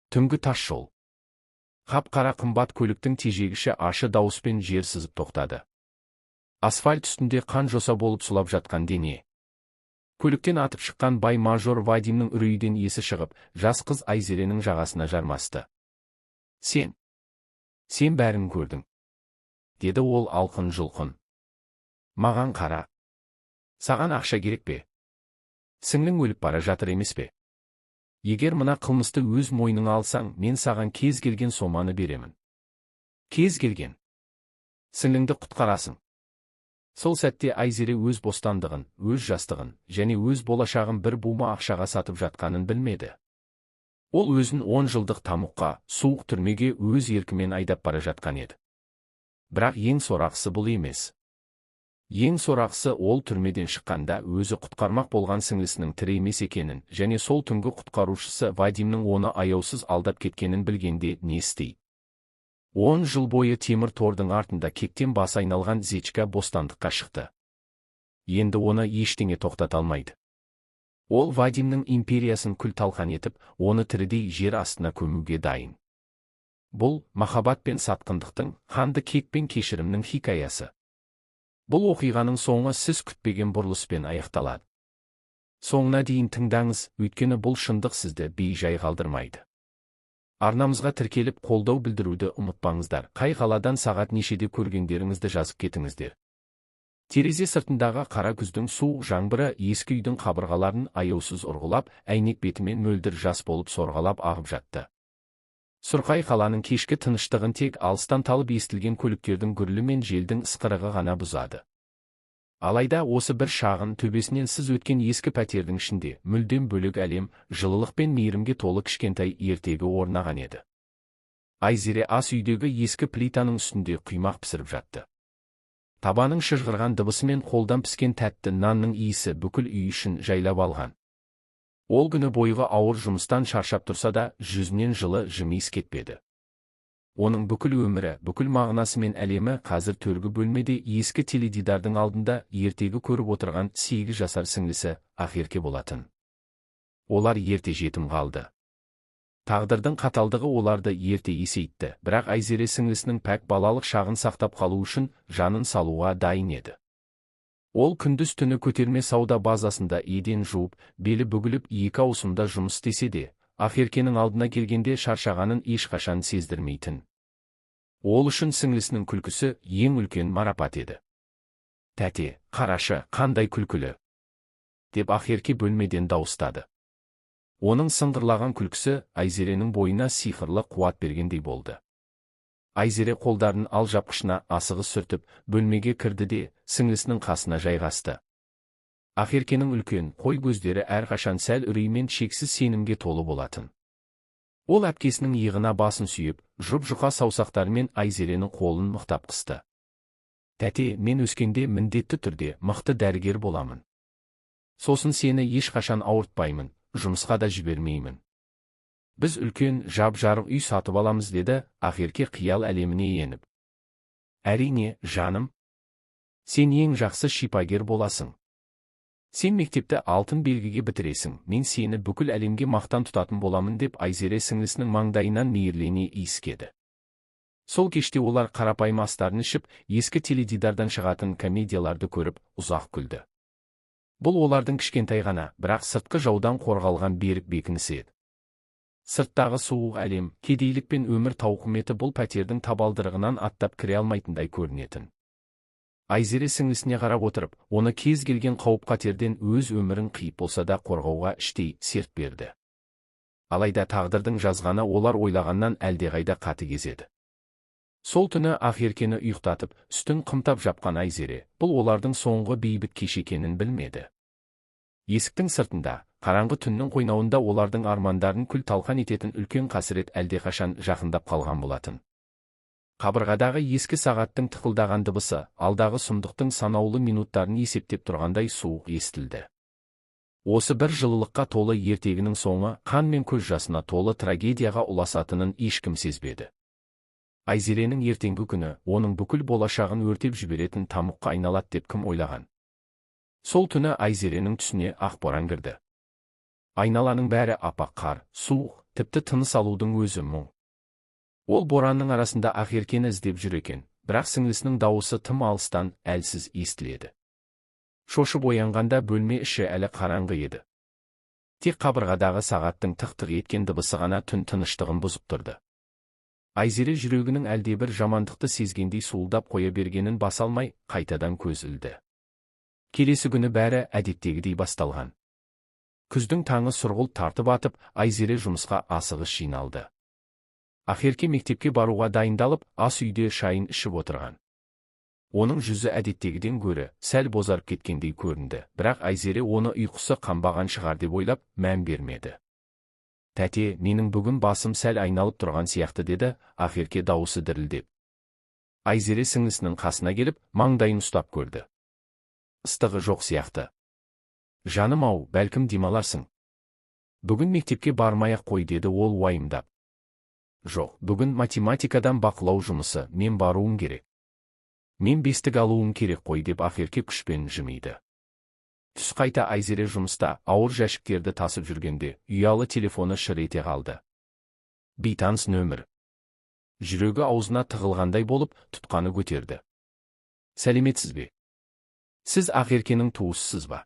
Түнгі тас жол. Қап-қара қымбат көліктің тежегіші ащы дауыспен жер сызып тоқтады. Асфальт үстінде қан жоса болып сұлап жатқан дене. Көліктен атып шыққан бай мажор Вадимнің үрейден есі шығып, жас қыз Айзеренің жағасына жармасты. «Сен. Сен бәрін көрдің», – деді ол алқын-жұлқын. «Маған қара. Саған ақша керек пе? Сіңлің өліп бара жатыр емес пе? Егер мына қылмысты өз мойныңа алсаң, мен саған кез келген соманы беремін. Кез келген. Сіңліңді құтқарасың». Сол сәтте Айзере өз бостандығын, өз жастығын және өз болашағын бір бума ақшаға сатып жатқанын білмеді. Ол өзін 10 жылдық тамұққа, суық түрмеге өз еркімен айдап бара жатқан еді. Бірақ ең сорақысы бұл емес. Ең сорақысы, ол түрмеден шыққанда өзі құтқармақ болған сіңлісінің тірі емес екенін және сол түнгі құтқарушысы Вадимнің оны аяусыз алдап кеткенін білгенде не істейді? 10 жыл бойы темір тордың артында кектен басы айналған зечка бостандыққа шықты. Енді оны ештеңе тоқтата алмайды. Ол Вадимнің империясын күл-талқан етіп, оны тірідей жер астына көмуге дайын. Бұл – махаббат пен сатқындықтың, қанды кек пен кешірімнің хикаясы. Бұл оқиғаның соңы сіз күтпеген бұрылыспен аяқталады. Соңына дейін тыңдаңыз, өйткені бұл шындық сізді бей-жай қалдырмайды. Арнамызға тіркеліп, қолдау білдіруді ұмытпаңыздар. Қай қаладан, сағат нешеде көргендеріңізді жазып кетіңіздер. Терезе сыртындағы қара күздің суық жаңбыры ескі үйдің қабырғаларын аяусыз ұрғылап, әйнек бетімен мөлдір жас болып сорғалап ағып жатты. Сұрқай қаланың кешкі тыныштығын тек алыстан талып естілген көліктердің гүрілі мен желдің ысқырығы ғана бұзады. Алайда осы бір шағын, төбесінен сыз өткен ескі пәтердің ішінде мүлдем бөлек әлем, жылылық пен мейірімге толы кішкентай ертегі орнаған еді. Айзере ас үйдегі ескі плитаның үстінде құймақ пісіріп жатты. Табаның шыжғырған дыбысы мен қолдан піскен тәтті нанның иісі бүкіл үй ішін жайлап алған. Ол күні бойғы ауыр жұмыстан шаршап тұрса да, жүзінен жылы жымиыс кетпеді. Оның бүкіл өмірі, бүкіл мағынасы мен әлемі қазір төргі бөлмеде ескі теледидардың алдында ертегі көріп отырған 8 жасар сіңлісі Ақерке болатын. Олар ерте жетім қалды. Тағдырдың қаталдығы оларды ерте есейтті, бірақ Айзере сіңлісінің пәк балалық шағын сақтап қалу үшін жанын салуға дайын еді. Ол күндіз түні көтерме сауда базасында еден жуып, белі бүгіліп екі ауысымда жұмыс істесе де, Ақеркенің алдына келгенде шаршағанын ешқашан сездірмейтін. Ол үшін сіңлісінің күлкісі ең үлкен марапат еді. «Тәте, қарашы, қандай күлкілі!» – деп Ақерке бөлмеден дауыстады. Оның сыңғырлаған күлкісі Айзеренің бойына сиқырлы қуат бергендей болды. Айзере қолдарын алжапқышына асығыс сүртіп, бөлмеге кірді де, сіңлісінің қасына жайғасты. Ақеркенің үлкен, қой көздері әрқашан сәл үреймен шексіз сенімге толы болатын. Ол әпкесінің иығына басын сүйеп, жұп-жұқа саусақтарымен Айзеренің қолын мықтап қысты. «Тәте, мен өскенде міндетті түрде мықты дәрігер боламын. Сосын сені ешқашан ауыртпаймын, жұмысқа да жібермеймін. Біз үлкен, жап-жарық үй сатып аламыз», – деді Ақерке қиял әлеміне еніп. «Әрине, жаным. Сен ең жақсы шипагер боласың. Сен мектепті алтын белгіге бітіресің, мен сені бүкіл әлемге мақтан тұтатын боламын», – деп Айзере сіңлісінің маңдайынан мейірлене иіскеді. Сол кеште олар қарапайым астарын ішіп, ескі теледидардан шығатын комедияларды көріп, ұзақ күлді. Бұл олардың кішкентай ғана, бірақ сыртқы жаудан қорғалған берік бекінісі еді. Сырттағы суық әлем, кедейлік пен өмір тауқыметі бұл пәтердің табалдырығынан аттап кіре алмайтындай көрінетін. Айзере сіңлісіне қарап отырып, оны кез келген қауіп-қатерден өз өмірін қиып болса да қорғауға іштей серт берді. Алайда тағдырдың жазғаны олар ойлағаннан әлдеқайда қатыгез еді. Сол түні Ақеркені ұйықтатып, үстін қымтап жапқан Айзере бұл олардың соңғы бейбіт кеш екенін білмеді. Есіктің сыртында, қараңғы түннің қойнауында олардың армандарын күл-талқан ететін үлкен қасірет әлдеқашан жақындап қалған болатын. Қабырғадағы ескі сағаттың тықылдаған дыбысы алдағы сұмдықтың санаулы минуттарын есептеп тұрғандай суық естілді. Осы бір жылылыққа толы ертегінің соңы қан мен көз жасына толы трагедияға ұласатынын ешкім сезбеді. Айзеренің ертеңгі күні оның бүкіл болашағын өртеп жіберетін тамұққа айналады деп кім ойлаған? Сол түні Айзеренің түсіне ақ боран кірді. Айналаның бәрі аппақ қар, суық. тіпті тыныс алудың өзі мұң. Ол боранның арасында Ақеркені іздеп жүр екен, бірақ сіңлісінің дауысы тым алыстан әлсіз естіледі. Шошып оянғанда бөлме іші әлі қараңғы еді. Тек қабырғадағы сағаттың тық-тық еткен дыбысы ғана түн тыныштығын бұзып тұрды. Айзере жүрегінің әлдебір жамандықты сезгендей суылдап қоя бергенін баса алмай, қайтадан көз ілді. Келесі күні бәрі әдеттегідей басталған. Күздің таңы сұрғылт тартып атып, Айзере жұмысқа асығыс жиналды. Ақерке мектепке баруға дайындалып, ас үйде шайын ішіп отырған. Оның жүзі әдеттегіден гөрі сәл бозарып кеткендей көрінді, бірақ Айзере оны ұйқысы қанбаған шығар деп ойлап, мән бермеді. Тәте, менің бүгін басым сәл айналып тұрған сияқты, деді Ақерке дауысы дірілдеп. Айзере сіңлісінің қасына келіп, маңдайын ұстап көрді. Ыстығы жоқ сияқты. Жаным ау, бәлкім демаларсың. Бүгін мектепке бармай-ақ қой, деді ол уайымдап. Жоқ, бүгін математикадан бақылау жұмысы, мен баруым керек. Мен бестік алуым керек қой, деп Ақерке күшпен жымиды. Түс қайта Айзере жұмыста ауыр жәшіктерді тасып жүргенде, ұялы телефоны шыр ете қалды. Бейтаныс нөмір. Жүрегі аузына тығылғандай болып, тұтқаны көтерді. Сәлеметсіз бе? Сіз Ақеркенің туысысыз ба?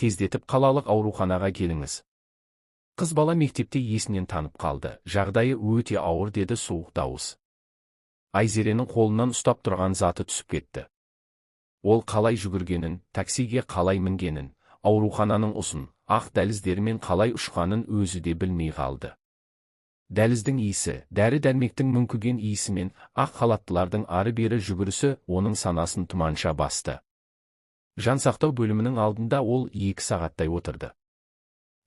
Тездетіп қалалық ауруханаға келіңіз. Қыз бала мектепте есінен танып қалды, жағдайы өте ауыр, деді суық дауыс. Айзеренің қолынан ұстап тұрған заты түсіп кетті. Ол қалай жүгіргенін, таксиге қалай мінгенін, аурухананың ұзын, ақ дәліздерімен қалай ұшқанын өзі де білмей қалды. Дәліздің иісі, дәрі-дәрмектің мүңкіген иісімен ақ халаттылардың ары-бері жүгірісі оның санасын тұманша басты. Жансақтау бөлімінің алдында ол 2 сағаттай отырды.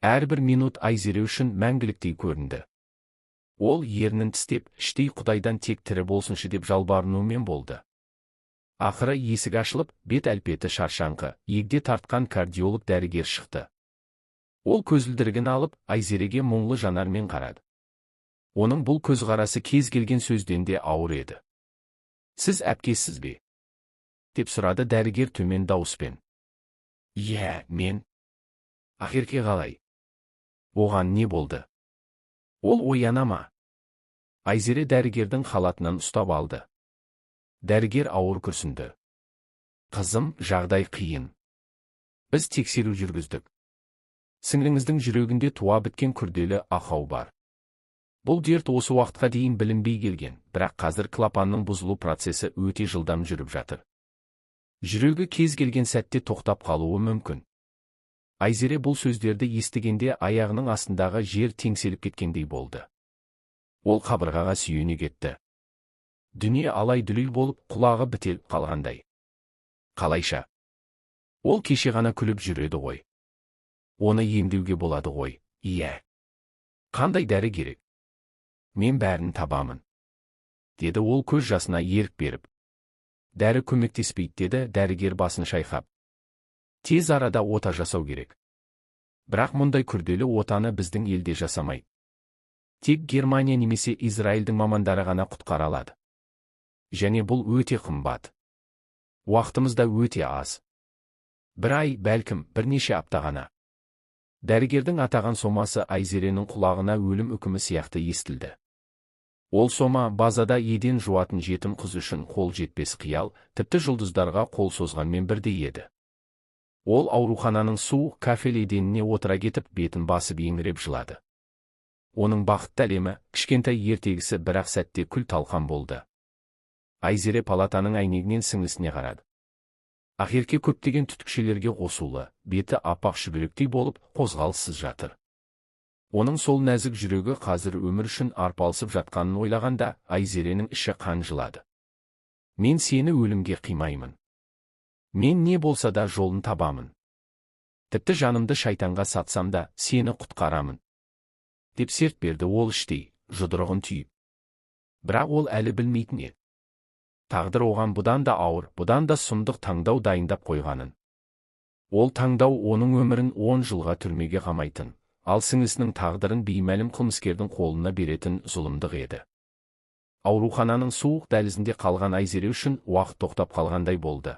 Әрбір минут Айзере үшін мәңгіліктей көрінді. Ол ернін тістеп, іштей Құдайдан тек тірі болсыншы деп жалбарынумен болды. Ақыры есік ашылып, бет әлпеті шаршаңқы, егде тартқан кардиолог дәрігер шықты. Ол көзілдірігін алып, Айзереге мұңлы жанармен қарады. Оның бұл көзқарасы кез келген сөзден де ауыр еді. Сіз әпкесіз бе? Деп сұрады дәрігер төмен дауыспен. Иә, мен. Ақерке қалай? Оған не болды? Ол ояна ма? Айзере дәрігердің халатынан ұстап алды. Дәрігер ауыр күрсінді. Қызым, жағдай қиын. Біз тексеру жүргіздік. Сіңліңіздің жүрегінде туа біткен күрделі ақау бар. Бұл дерт осы уақытқа дейін білінбей келген, бірақ қазір клапанның бұзылу процесі өте жылдам жүріп жатыр. Жүрегі кез келген сәтте тоқтап қалуы мүмкін. Айзере бұл сөздерді естігенде аяғының астындағы жер теңселіп кеткендей болды. Ол қабырғаға сүйене кетті. Дүние алай-дүлей болып, құлағы бітеліп қалғандай. Қалайша? Ол кеше ғана күліп жүреді ғой. Оны емдеуге болады ғой, иә. Қандай дәрі керек? Мен бәрін табамын, деді ол көз жасына ерік беріп. Дәрі көмектеспейді, деді дәрігер басын шайқап. Тез арада ота жасау керек. Бірақ мұндай күрделі отаны біздің елде жасамайды. Тек Германия немесе Израильдің мамандары ғана құтқара алады. Және бұл өте қымбат. Уақытымыз да өте аз. Бір ай, бәлкім, бірнеше апта ғана. Дәрігердің атаған сомасы Айзеренің құлағына өлім үкімі сияқты естілді. Ол сома базада еден жуатын жетім қыз үшін қол жетпес қиял, тіпті жұлдыздарға қол созғанмен бірдей еді. Ол аурухананың суық кафель еденіне отыра кетіп, бетін басып еңіреп жылады. Оның бақытты әлемі, кішкентай ертегісі бір-ақ сәтте күл-талқан болды. Айзере палатаның әйнегінен сіңлісіне қарады. Ақерке көптеген түтікшелерге қосулы, беті аппақ шүберектей болып, қозғалыссыз жатыр. Оның сол нәзік жүрегі қазір өмір үшін арпалысып жатқанын ойлағанда, Айзеренің іші қан жылады. Мен сені өлімге қимаймын. Мен не болса да жолын табамын. Тіпті жанымды шайтанға сатсам да, сені құтқарамын, деп серт берді ол іштей, жұдырығын түйіп. Бірақ ол әлі білмейтін еді. Тағдыр оған бұдан да ауыр, бұдан да сұмдық таңдау дайындап қойғанын. Ол таңдау оның өмірін 10 жылға түрмеге қамайтын, ал сіңлісінің тағдырын беймәлім қылмыскердің қолына беретін зұлымдық еді. Аурухананың суық дәлізінде қалған Айзере үшін уақыт тоқтап қалғандай болды.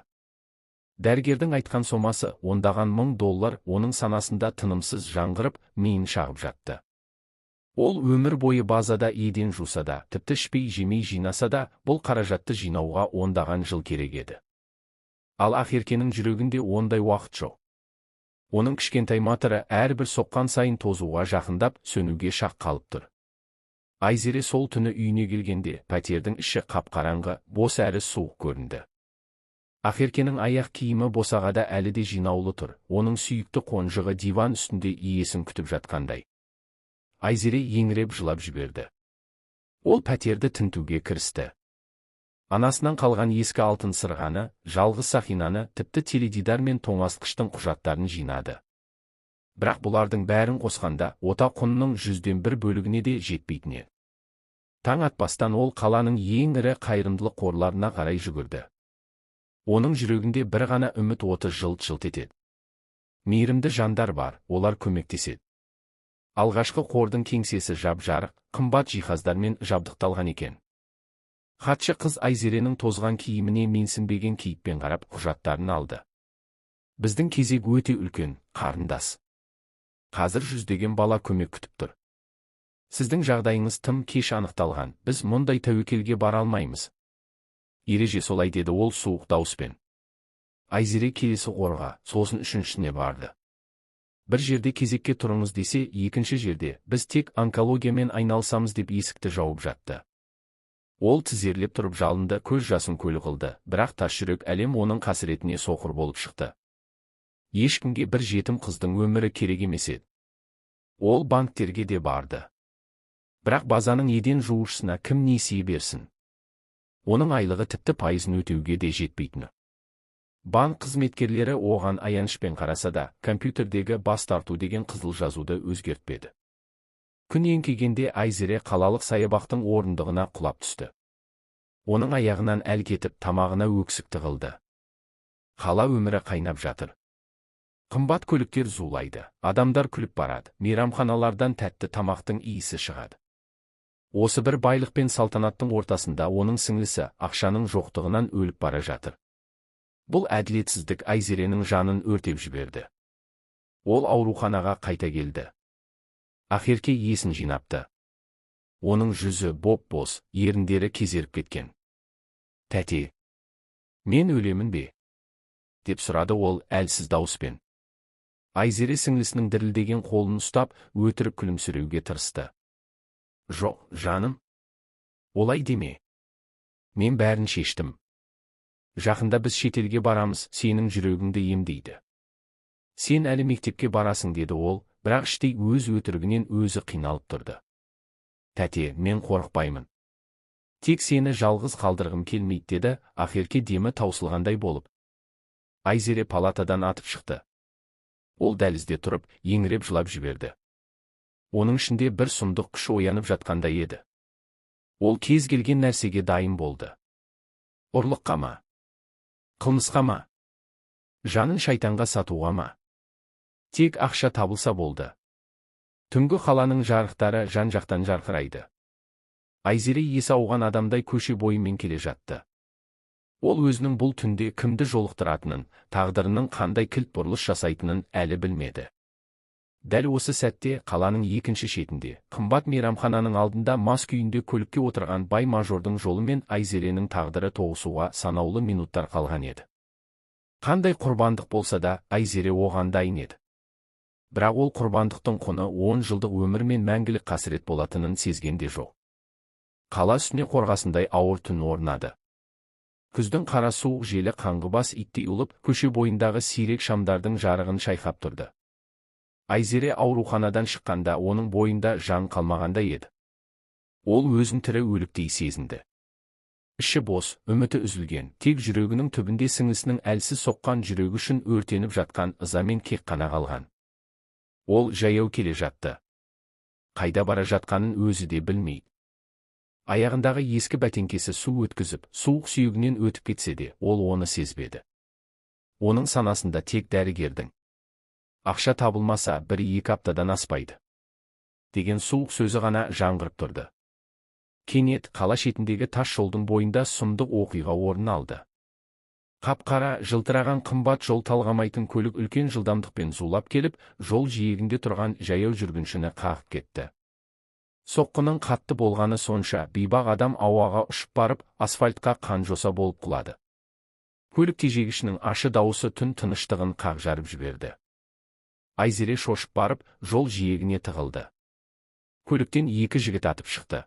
Дәрігердің айтқан сомасы ондаған мың доллар оның санасында тынымсыз жаңғырып, миын шағып жатты. Ол өмір бойы базада еден жуса да, тіпті ішпей жемей жинаса да, бұл қаражатты жинауға ондаған жыл керек еді. Ал Ақеркенің жүрегінде ондай уақыт жоқ. Оның кішкентай моторы әрбір соққан сайын тозуға жақындап, сөнуге шақ қалып тұр. Айзере сол түні үйіне келгенде, пәтердің іші қап-қараңғы, бос әрі суық көрінді. Ақеркенің аяқ киімі босағада әлі де жинаулы тұр, оның сүйікті қонжығы диван үстінде иесін күтіп жатқандай. Айзере еңіреп жылап жіберді. Ол пәтерді тінтуге кірісті. Анасынан қалған ескі алтын сырғаны, жалғыз сақинаны, тіпті теледидар мен тоңазытқыштың құжаттарын жинады. Бірақ бұлардың бәрін қосқанда, ота құнының 1% бөлігіне де жетпейтін еді. Таң атпастан ол қаланың ең ірі қайырымдылық қорларына қарай жүгірді. Оның жүрегінде бір ғана үміт оты жылт-жылт етеді. Мейірімді жандар бар, олар көмектеседі. Алғашқы қордың кеңсесі жап-жарық, қымбат жиһаздармен жабдықталған екен. Хатшы қыз Айзеренің тозған киіміне менсінбеген кейіппен қарап, құжаттарын алды. Біздің кезек өте үлкен, қарындас. Қазір жүздеген бала көмек күтіп тұр. Сіздің жағдайыңыз тым кеш анықталған, біз мұндай тәуекелге бара алмаймыз. Ереже солай, деді ол суық дауыспен. Айзере келесі қорға, сосын үшіншісіне барды. Бір жерде кезекке тұрыңыз десе, екінші жерде біз тек онкологиямен айналысамыз деп есікті жауып жатты. Ол тізерлеп тұрып жалынды, көз жасын көл қылды, бірақ тас жүрек әлем оның қасіретіне соқыр болып шықты. Ешкімге бір жетім қыздың өмірі керек емес еді. Ол банктерге де барды. Бірақ базаның еден жуушысына кім несие берсін? Оның айлығы тіпті пайызын өтеуге де жетпейтіні. Банк қызметкерлері оған аянышпен қараса да, компьютердегі бас тарту деген қызыл жазуды өзгертпеді. Күн еңкейгенде Айзере қалалық саябақтың орындығына құлап түсті. Оның аяғынан әл кетіп, тамағына өксік тығылды. Қала өмірі қайнап жатыр. Қымбат көліктер зулайды, адамдар күліп барады, мейрамханалардан тәтті тамақтың иісі шығады. Осы бір байлық пен салтанаттың ортасында оның сіңлісі ақшаның жоқтығынан өліп бара жатыр. Бұл әділетсіздік Айзеренің жанын өртеп жіберді. Ол ауруханаға қайта келді. Ақерке есін жинапты. Оның жүзі боп-боз, еріндері кезеріп кеткен. Тәте, мен өлемін бе? Деп сұрады ол әлсіз дауыспен. Айзере сіңлісінің дірілдеген қолын ұстап, өтірік күлімсіреуге тырысты. Жоқ, жаным. Олай деме. Мен бәрін шештім. Жақында біз шетелге барамыз, сенің жүрегіңді емдейді. Сен әлі мектепке барасың, деді ол, бірақ іштей өз өтірігінен өзі қиналып тұрды. Тәте, мен қорықпаймын. Тек сені жалғыз қалдырғым келмейді, деді Ақерке демі таусылғандай болып. Айзере палатадан атып шықты. Ол дәлізде тұрып, еңіреп жылап жіберді. Оның ішінде бір сұмдық күш оянып жатқандай еді. Ол кез келген нәрсеге дайын болды. Ұрлыққа ма? Қылмысқа ма? Жанын шайтанға сатуға ма? Тек ақша табылса болды. Түнгі қаланың жарықтары жан-жақтан жарқырайды. Айзере есі ауған адамдай көше бойымен келе жатты. Ол өзінің бұл түнде кімді жолықтыратынын, тағдырының қандай кілт бұрылыс жасайтынын әлі білмеді. Дәл осы сәтте қаланың екінші шетінде, қымбат мейрамхананың алдында мас күйінде көлікке отырған бай мажордың жолымен Айзеренің тағдыры тоғысуға санаулы минуттар қалған еді. Қандай құрбандық болса да, Айзере оған дайын еді. Бірақ ол құрбандықтың құны 10 жылдық өмір мен мәңгілік қасірет болатынын сезген де жоқ. Қала үстіне қорғасындай ауыр түн орнады. Күздің қара суық желі қаңғыбас иттей ұлып, көше бойындағы сирек шамдардың жарығын шайқап тұрды. Айзере ауруханадан шыққанда оның бойында жан қалмағандай еді. Ол өзін тірі өліктей сезінді. Іші бос, үміті үзілген, тек жүрегінің түбінде сіңлісінің әлсіз соққан жүрегі үшін өртеніп жатқан ызамен кек қана қалған. Ол жаяу келе жатты. Қайда бара жатқанын өзі де білмейді. Аяғындағы ескі бәтеңкесі су өткізіп, суық сүйегінен өтіп кетсе де, ол оны сезбеді. Оның санасында тек дәрігердің ақша табылмаса 1-2 аптадан аспайды деген суық сөзі ғана жаңғырып тұрды. Кенет қала шетіндегі тас жолдың бойында сұмдық оқиға орын алды. Қап-қара, жылтыраған қымбат жол талғамайтын көлік үлкен жылдамдықпен зулап келіп, жол жиегінде тұрған жаяу жүргіншіні қағып кетті. Соққының қатты болғаны сонша, бейбақ адам ауаға ұшып барып, асфальтқа қан жоса болып құлады. Көлік тежегішінің ашы дауысы түн тыныштығын қақ жарып жіберді. Айзере шошып барып, жол жиегіне тығылды. Көліктен екі жігіт атып шықты.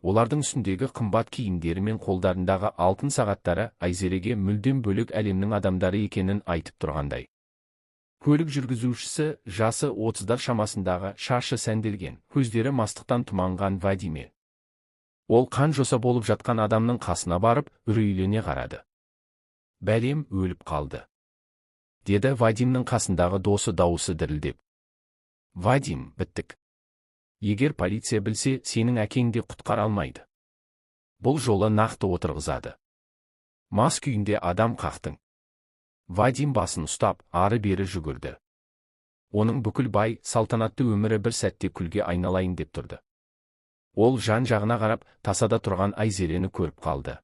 Олардың үстіндегі қымбат киімдері мен қолдарындағы алтын сағаттары Айзереге мүлдем бөлек әлемнің адамдары екенін айтып тұрғандай. Көлік жүргізушісі жасы 30-дар шамасындағы, шашы сәнделген, көздері мастықтан тұманған Вадим еді. Ол қан жоса болып жатқан адамның қасына барып, үрейлене қарады. «Бәлем, өліп қалды», – деді Вадимнің қасындағы досы дауысы дірілдеп. «Вадим, біттік. Егер полиция білсе, сенің әкең де құтқара алмайды. Бұл жолы нақты отырғызады. Мас күйінде адам қақтың». Вадим басын ұстап, ары-бері жүгірді. Оның бүкіл бай, салтанатты өмірі бір сәтте күлге айналайын деп тұрды. Ол жан жағына қарап, тасада тұрған Айзерені көріп қалды.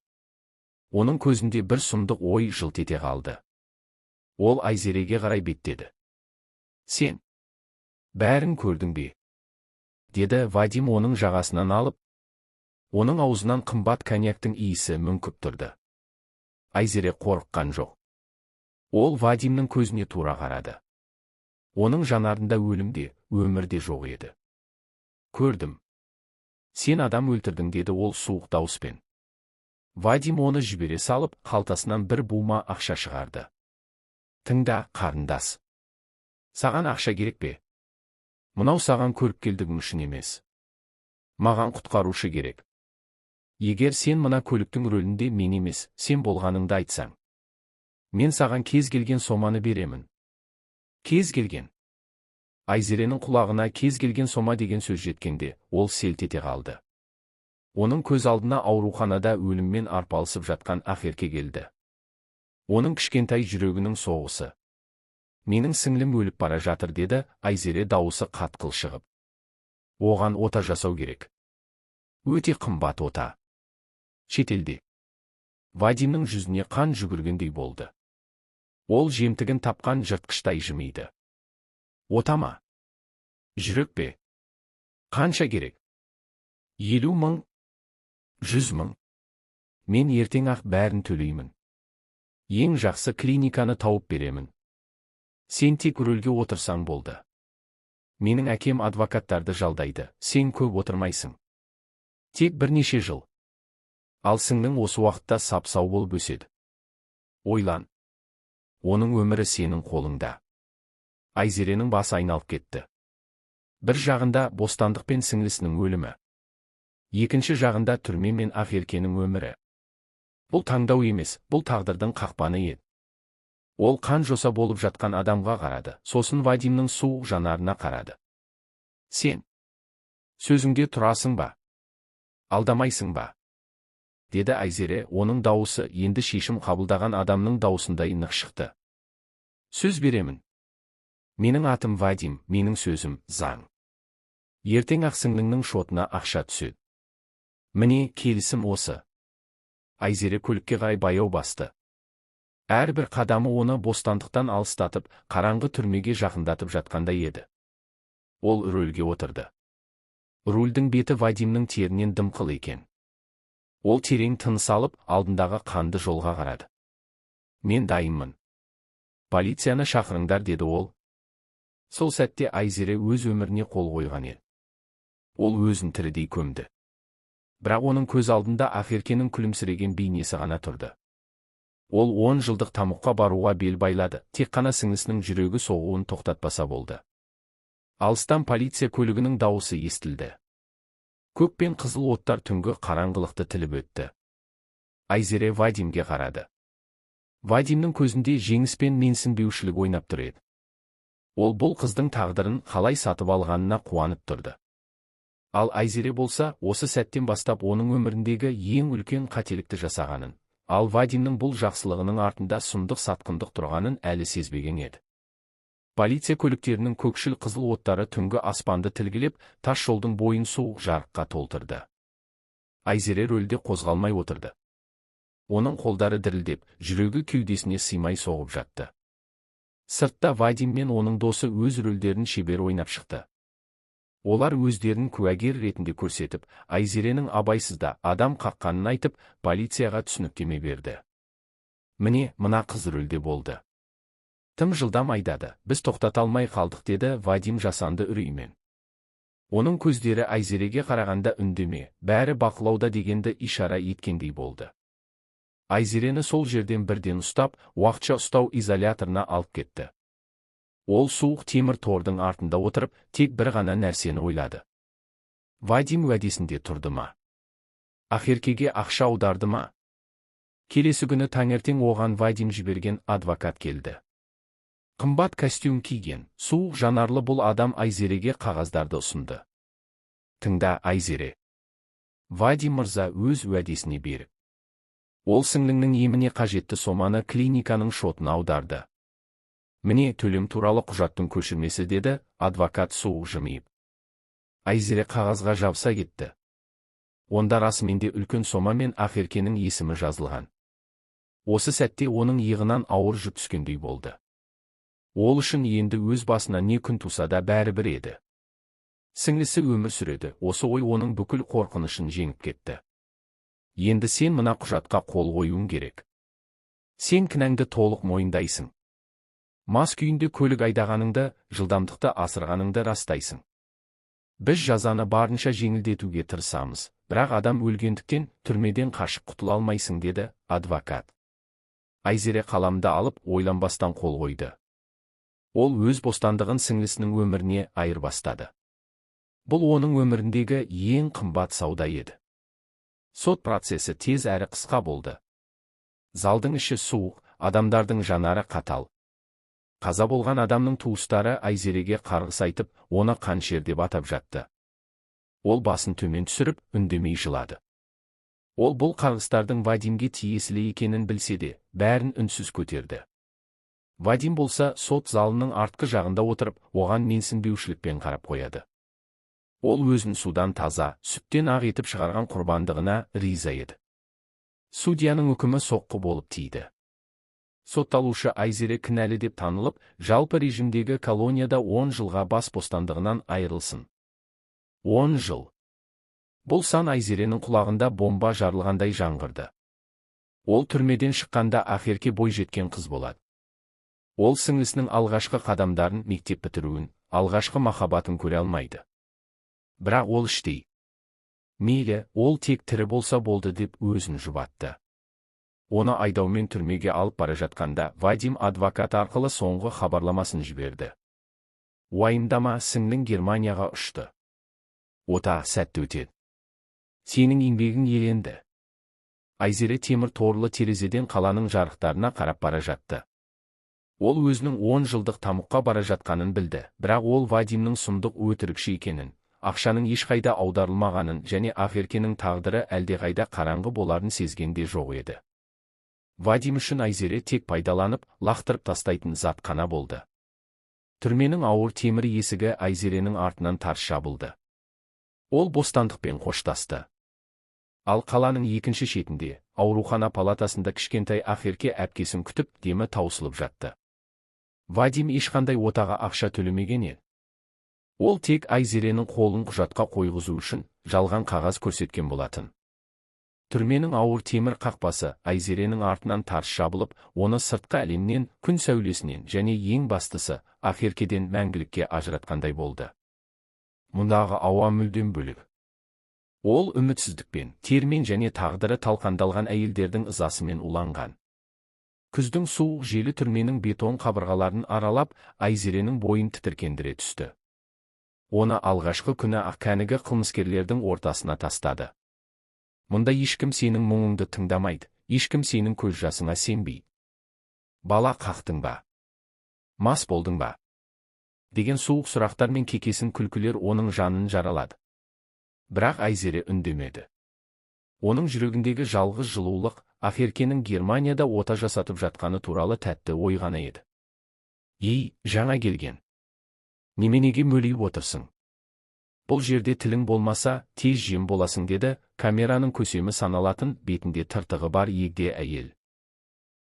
Оның көзінде бір сұмдық ой жылт ете қалды. Ол Айзереге қарай беттеді. «Сен бәрін көрдің бе?» – деді Вадим оның жағасынан алып. Оның аузынан қымбат коньяктың иісі мүңкіп тұрды. Айзере қорыққан жоқ. Ол Вадимнің көзіне тура қарады. Оның жанарында өлім де, өмір де жоқ еді. «Көрдім. Сен адам өлтірдің», – деді ол суық дауыспен. Вадим оны жібере салып, қалтасынан бір бума ақша шығарды. «Тыңда, қарындас. Саған ақша керек пе? Мынау саған көріпкелдігің үшін емес. Маған құтқарушы керек. Егер сен мына көліктің рөлінде мен емес, сен болғаныңды айтсаң, мен саған кез келген соманы беремін. Кез келген». Айзеренің құлағына «кез келген сома» деген сөз жеткенде, ол селт ете қалды. Оның көз алдына ауруханада өліммен арпалысып жатқан Ақерке келді. Оның кішкентай жүрегінің соғысы. «Менің сіңлім өліп бара жатыр», – деді Айзере дауысы қатқыл шығып. «Оған ота жасау керек. Өте қымбат ота. Шетелде». Вадимнің жүзіне қан жүгіргендей болды. Ол жемтігін тапқан жыртқыштай жымиды. «Ота ма? Жүрек пе? Қанша керек? 50 000? 100 000? Мен ертең-ақ бәрін төлеймін. Ең жақсы клиниканы тауып беремін. Сен тек рөлге отырсаң болды. Менің әкем адвокаттарды жалдайды, сен көп отырмайсың. Тек бірнеше жыл. Ал сіңлің осы уақытта сап-сау болып өседі. Ойлан. Оның өмірі сенің қолыңда». Айзеренің басы айналып кетті. Бір жағында Бостандық пен сіңлісінің өлімі. Екінші жағында түрме мен Ақеркенің өмірі. Бұл таңдау емес, бұл тағдырдың қақпаны еді. Ол қан жоса болып жатқан адамға қарады, сосын Вадимнің суық жанарына қарады. «Сен сөзіңде тұрасың ба? Алдамайсың ба?» – деді Айзере, оның дауысы енді шешім қабылдаған адамның дауысындай нық шықты. «Сөз беремін. Менің атым Вадим, менің сөзім – заң. Ертең ақ сіңліңнің шотына ақша түседі. Міне, келісім осы». Айзере көлікке қарай баяу басты. Әрбір қадамы оны бостандықтан алыстатып, қараңғы түрмеге жақындатып жатқандай еді. Ол рөлге отырды. Рульдің беті Вадимнің терінен дымқыл екен. Ол терең тыныс алып, алдындағы қанды жолға қарады. «Мен дайынмын. Полицияны шақырыңдар», – деді ол. Сол сәтте Айзере өз өміріне қол қойған еді. Ол өзін тірідей көмді. Бірақ оның көз алдында Ақеркенің күлімсіреген бейнесі ғана тұрды. Ол 10 жылдық тамұққа баруға бел байлады, тек қана сіңлісінің жүрегі соғуын тоқтатпаса болды. Алыстан полиция көлігінің дауысы естілді. Көк пен қызыл оттар түнгі қараңғылықты тіліп өтті. Айзере Вадимге қарады. Вадимнің көзінде жеңіс пен менсінбеушілік ойнап тұр еді. Ол бұл қыздың тағдырын қалай сатып алғанына қуанып тұрды. Ал Айзере болса, осы сәттен бастап оның өміріндегі ең үлкен қателікті жасағанын, ал Вадимнің бұл жақсылығының артында сұмдық сатқындық тұрғанын әлі сезбеген еді. Полиция көліктерінің көкшіл қызыл оттары түнгі аспанды тілгілеп, тас жолдың бойын суық жарыққа толтырды. Айзере рөлде қозғалмай отырды. Оның қолдары дірілдеп, жүрегі кеудесіне сыймай соғып жатты. Сыртта Вадим мен оның досы өз рөлдерін шебер ойнап шықты. Олар өздерін куәгер ретінде көрсетіп, Айзеренің абайсызда адам қаққанын айтып, полицияға түсініктеме берді. Міне, мына қыз рөлде болды. Тым жылдам айдады, біз тоқтата алмай қалдық, деді Вадим жасанды үреймен. Оның көздері Айзереге қарағанда үндеме, бәрі бақылауда дегенді ишара еткендей болды. Айзерені сол жерден бірден ұстап, уақытша ұстау изоляторына алып кетті. Ол суық темір тордың артында отырып, тек бір ғана нәрсені ойлады. Вадим уәдесінде тұрды ма? Ақеркеге ақша аударды ма? Келесі күні таңертең оған Вадим жіберген адвокат келді. Қымбат костюм киген, суық жанарлы бұл адам Айзереге қағаздарды ұсынды. Тыңда, Айзере. Вадим мырза өз уәдесіне берік. Ол сіңліңнің еміне қажетті соманы клиниканың шотына аударды. Міне, төлем туралы құжаттың көшірмесі, деді адвокат суық жымиып. Айзере қағазға жабыса кетті. Онда расымен де үлкен сома мен Ақеркенің есімі жазылған. Осы сәтте оның иығынан ауыр жүк түскендей болды. Ол үшін енді өз басына не күн туса да бәрібір еді. Сіңлісі өмір сүреді, осы ой оның бүкіл қорқынышын жеңіп кетті. Енді сен мына құжатқа қол қоюың керек. Сен кінәңді толық мойындайсың. Мас күйінде көлік айдағаныңды, жылдамдықты асырғаныңды растайсың. Біз жазаны барынша жеңілдетуге тырысамыз, бірақ адам өлгендіктен түрмеден қашып құтыла алмайсың, деді адвокат. Айзере қаламды алып, ойланбастан қол қойды. Ол өз бостандығын сіңлісінің өміріне айырбастады. Бұл оның өміріндегі ең қымбат сауда еді. Сот процесі тез әрі қысқа болды. Залдың іші суық, адамдардың жанары қатал. Қаза болған адамның туыстары Айзереге қарғыс айтып, оны қаншер деп атап жатты. Ол басын төмен түсіріп, үндемей жылады. Ол бұл қарғыстардың Вадимге тиесілі екенін білсе де, бәрін үнсіз көтерді. Вадим болса, сот залының артқы жағында отырып, оған менсінбеушілікпен қарап қояды. Ол өзін судан таза, сүттен ақ етіп шығарған құрбандығына риза еді. Судьяның үкімі соққы болып тиді. Сотталушы Айзере кінәлі деп танылып, жалпы режимдегі колонияда 10 жылға бас бостандығынан айырылсын. 10 жыл. Бұл сан Айзеренің құлағында бомба жарылғандай жаңғырды. Ол түрмеден шыққанда Ақерке бой жеткен қыз болады. Ол сіңлісінің алғашқы қадамдарын, мектеп бітіруін, алғашқы махаббатын көре алмайды. Бірақ ол іштей: Мейлі, ол тек тірі болса болды, деп өзін жұбатты. Оны айдаумен түрмеге алып бара жатқанда Вадим адвокат арқылы соңғы хабарламасын жіберді. Уайымдама, сіңлің Германияға ұшты. Ота сәтті өтеді. Сенің еңбегің еленді. Айзере темір торлы терезеден қаланың жарықтарына қарап бара жатты. Ол өзінің 10 жылдық тамұққа бара жатқанын білді, бірақ ол Вадимнің сұмдық өтірікші екенін, ақшаның ешқайда аударылмағанын және Ақеркенің тағдыры әлдеқайда қараңғы боларын сезген де жоқ еді. Вадим үшін Айзере тек пайдаланып, лақтырып тастайтын зат қана болды. Түрменің ауыр темір есігі Айзеренің артынан тарс жабылды. Ол бостандықпен қоштасты. Ал қаланың екінші шетінде, аурухана палатасында кішкентай Ақерке әпкесін күтіп, демі таусылып жатты. Вадим ешқандай отаға ақша төлемеген еді. Ол тек Айзеренің қолын құжатқа қойғызу үшін жалған қағаз көрсеткен болатын. Түрменің ауыр темір қақпасы Айзеренің артынан тарс жабылып, оны сыртқы әлемнен, күн сәулесінен және ең бастысы Ақеркеден мәңгілікке ажыратқандай болды. Мұндағы ауа мүлдем бөлек. Ол үмітсіздікпен, термен және тағдыры талқандалған әйелдердің ызасымен уланған. Күздің суық желі түрменің бетон қабырғаларын аралап, Айзеренің бойын тітіркендіре түсті. Оны алғашқы күні ақ кәнігі қылмыскерлердің ортасына тастады. Мұнда ешкім сенің мұңыңды тыңдамайды, ешкім сенің көз жасыңа сенбейді. Бала қақтың ба? Мас болдың ба? Деген суық сұрақтар мен кекесін күлкілер оның жанын жаралады. Бірақ Айзере үндемеді. Оның жүрегіндегі жалғыз жылулық Ақеркенің Германияда ота жасатып жатқаны туралы тәтті ой ғана еді. Ей, жаңа келген. Неменеге мөлиіп отырсың? Бұл жерде тілің болмаса, тез жем боласың, деді камераның көсемі саналатын бетінде тыртығы бар егде әйел.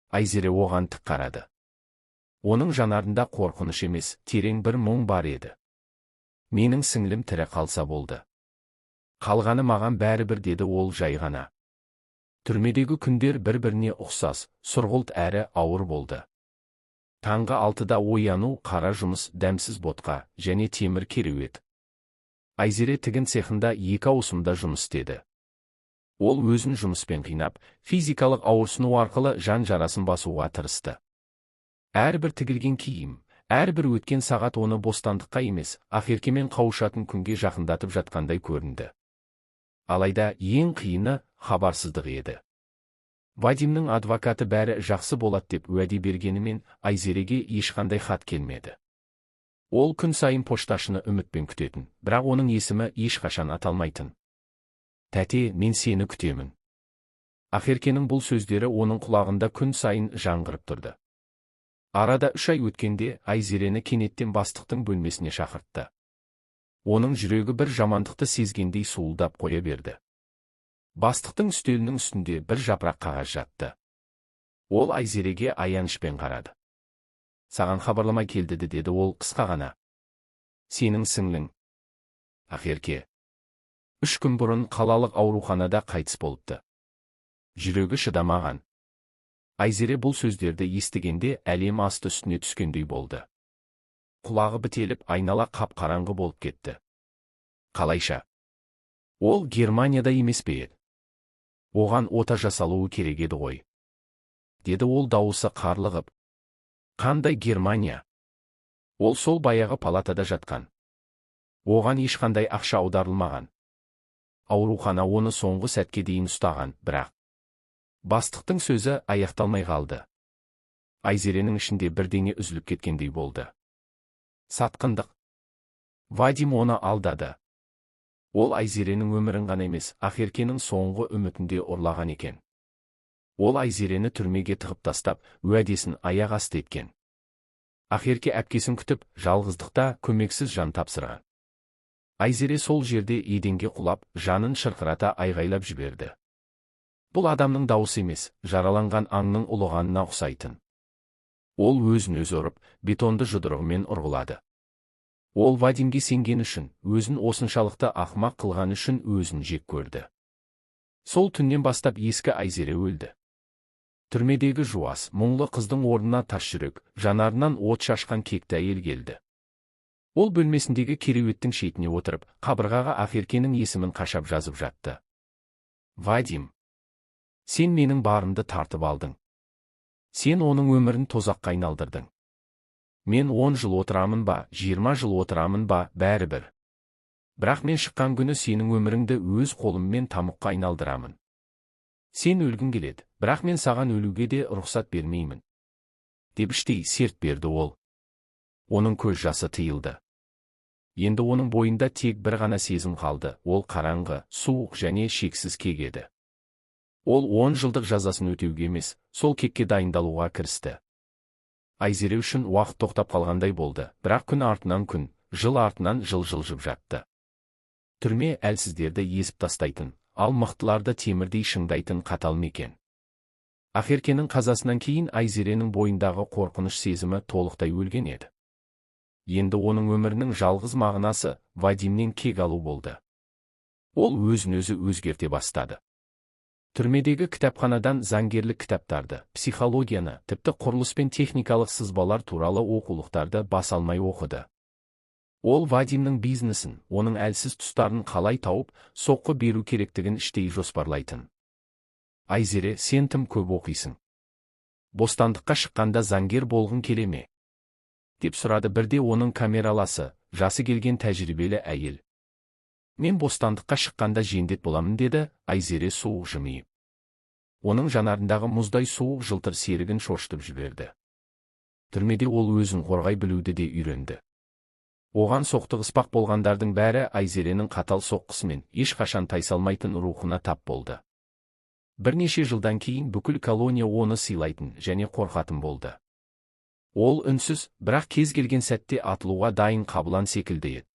Айзере оған тік қарады. Оның жанарында қорқыныш емес, терең бір мұң бар еді. Менің сіңлім тірі қалса болды. Қалғаны маған бәрібір, деді ол жай ғана. Түрмедегі күндер бір-біріне ұқсас, сұрғылт әрі ауыр болды. Таңғы 6-да ояну, қара жұмыс, дәмсіз ботқа және темір кереует. Айзере тігін цехында екі ауысымда жұмыс істеді. Ол өзін жұмыспен қинап, физикалық ауырсыну арқылы жан жарасын басуға тырысты. Әрбір тігілген киім, әрбір өткен сағат оны бостандыққа емес, Ақеркемен қауышатын күнге жақындатып жатқандай көрінді. Алайда ең қиыны хабарсыздық еді. Вадимнің адвокаты бәрі жақсы болады деп уәде бергенімен, Айзереге ешқандай хат келмеді. Ол күн сайын пошташыны үмітпен күтетін, бірақ оның есімі ешқашан аталмайтын. Тәте, мен сені күтемін. Ақеркенің бұл сөздері оның құлағында күн сайын жаңғырып тұрды. Арада 3 ай өткенде Айзерені кенеттен бастықтың бөлмесіне шақыртты. Оның жүрегі бір жамандықты сезгендей суылдап қоя берді. Бастықтың үстелінің үстінде бір жапырақ қағаз жатты. Ол Айзереге аянышпен қарады. Саған хабарлама келді, деді ол қысқа ғана. Сенің сіңлің, Ақерке, 3 күн бұрын қалалық ауруханада қайтыс болыпты. Жүрегі шыдамаған. Айзере бұл сөздерді естігенде әлем асты үстіне түскендей болды. Құлағы бітеліп, айнала қап-қараңғы болып кетті. Қалайша? Ол Германияда емес пе еді? Оған ота жасалуы керек еді ғой, деді ол дауысы қарлығып. Қандай Германия? Ол сол баяғы палатада жатқан. Оған ешқандай ақша аударылмаған. Аурухана оны соңғы сәтке дейін ұстаған, бірақ бастықтың сөзі аяқталмай қалды. Айзеренің ішінде бірдеңе үзіліп кеткендей болды. Сатқындық. Вадим оны алдады. Ол Айзеренің өмірін ғана емес, Ақеркенің соңғы үмітінде ұрлаған екен. Ол Айзерені түрмеге тығып тастап, уәдесін аяқ асты еткен. Ақерке әпкесін күтіп, жалғыздықта көмексіз жан тапсырған. Айзере сол жерде еденге құлап, жанын шырқырата айғайлап жіберді. Бұл адамның дауысы емес, жараланған аңның ұлығанына ұқсайтын. Ол өзін өзі ұрып, бетонды жұдырығымен ұрғылады. Ол Вадимге сенген үшін, өзін осыншалықты ақымақ қылған үшін өзін жек көрді. Сол түннен бастап ескі Айзере өлді. Түрмедегі жуас, мұңлы қыздың орнына тас жүрек, жанарынан от шашқан кекті әйел келді. Ол бөлмесіндегі кереуеттің шетіне отырып, қабырғаға Ақеркенің есімін қашап жазып жатты. Вадим, сен менің барымды тартып алдың. Сен оның өмірін тозаққа айналдырдың. Мен 10 жыл отырамын ба, 20 жыл отырамын ба, бәрібір. Бірақ мен шыққан күні сенің өміріңді өз қолыммен тамұққа айналдырамын. Сен өлгің келеді, бірақ мен саған өлуге де рұқсат бермеймін, деп іштей серт берді ол. Оның көз жасы тыйылды. Енді оның бойында тек бір ғана сезім қалды, ол қараңғы, суық және шексіз кек еді. Ол 10 жылдық жазасын өтеуге емес, сол кекке дайындалуға кірісті. Айзере үшін уақыт тоқтап қалғандай болды, бірақ күн артынан күн, жыл артынан жыл жылжып жатты. Түрме әлсіздерді езіп тастайтын, ал мықтыларды темірдей шыңдайтын қатал мекен. Ақеркенің қазасынан кейін Айзеренің бойындағы қорқыныш сезімі толықтай өлген еді. Енді оның өмірінің жалғыз мағынасы Вадимнен кек алу болды. Ол өзін өзі өзгерте бастады. Түрмедегі кітапханадан заңгерлік кітаптарды, психологияны, тіпті құрылыс пен техникалық сызбалар туралы оқулықтарды бас алмай оқыды. Ол Вадимнің бизнесін, оның әлсіз тұстарын қалай тауып, соққы беру керектігін іштей жоспарлайтын. Айзере, сен тым көп оқисың. Бостандыққа шыққанда заңгер болғың келе ме? Деп сұрады бірде оның камераласы, жасы келген тәжірибелі әйел. Мен бостандыққа шыққанда жендет боламын, деді Айзере суық жымиып. Оның жанарындағы мұздай суық жылтыр серігін шошытып жіберді. Түрмеде ол өзін қорғай білуді де үйренді. Оған соқтығыспақ болғандардың бәрі Айзеренің қатал соққысымен ешқашан тайсалмайтын рухына тап болды. Бірнеше жылдан кейін бүкіл колония оны сыйлайтын және қорқатын болды. Ол үнсіз, бірақ кез келген сәтте атылуға дайын қабылан секілді еді.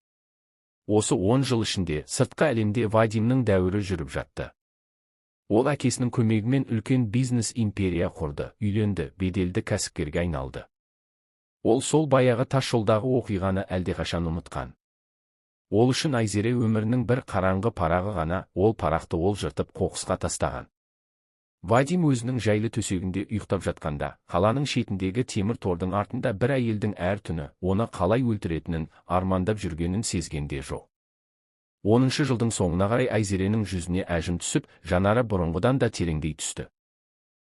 Осы 10 жыл ішінде сыртқы әлемде Вадимнің дәуірі жүріп жатты. Ол әкесінің көмегімен үлкен бизнес империя құрды, үйленді, беделді кәсіпкерге айналды. Ол сол баяғы тас жолдағы оқиғаны әлдеқашан ұмытқан. Ол үшін Айзере өмірінің бір қараңғы парағы ғана, ол парақты ол жыртып қоқысқа тастаған. Вадим өзінің жайлы төсегінде ұйықтап жатқанда, қаланың шетіндегі темір тордың артында бір әйелдің әр түні оны қалай өлтіретінін армандап жүргенін сезген де жоқ. 10-шы жылдың соңына қарай Айзеренің жүзіне әжім түсіп, жанары бұрынғыдан да тереңдей түсті.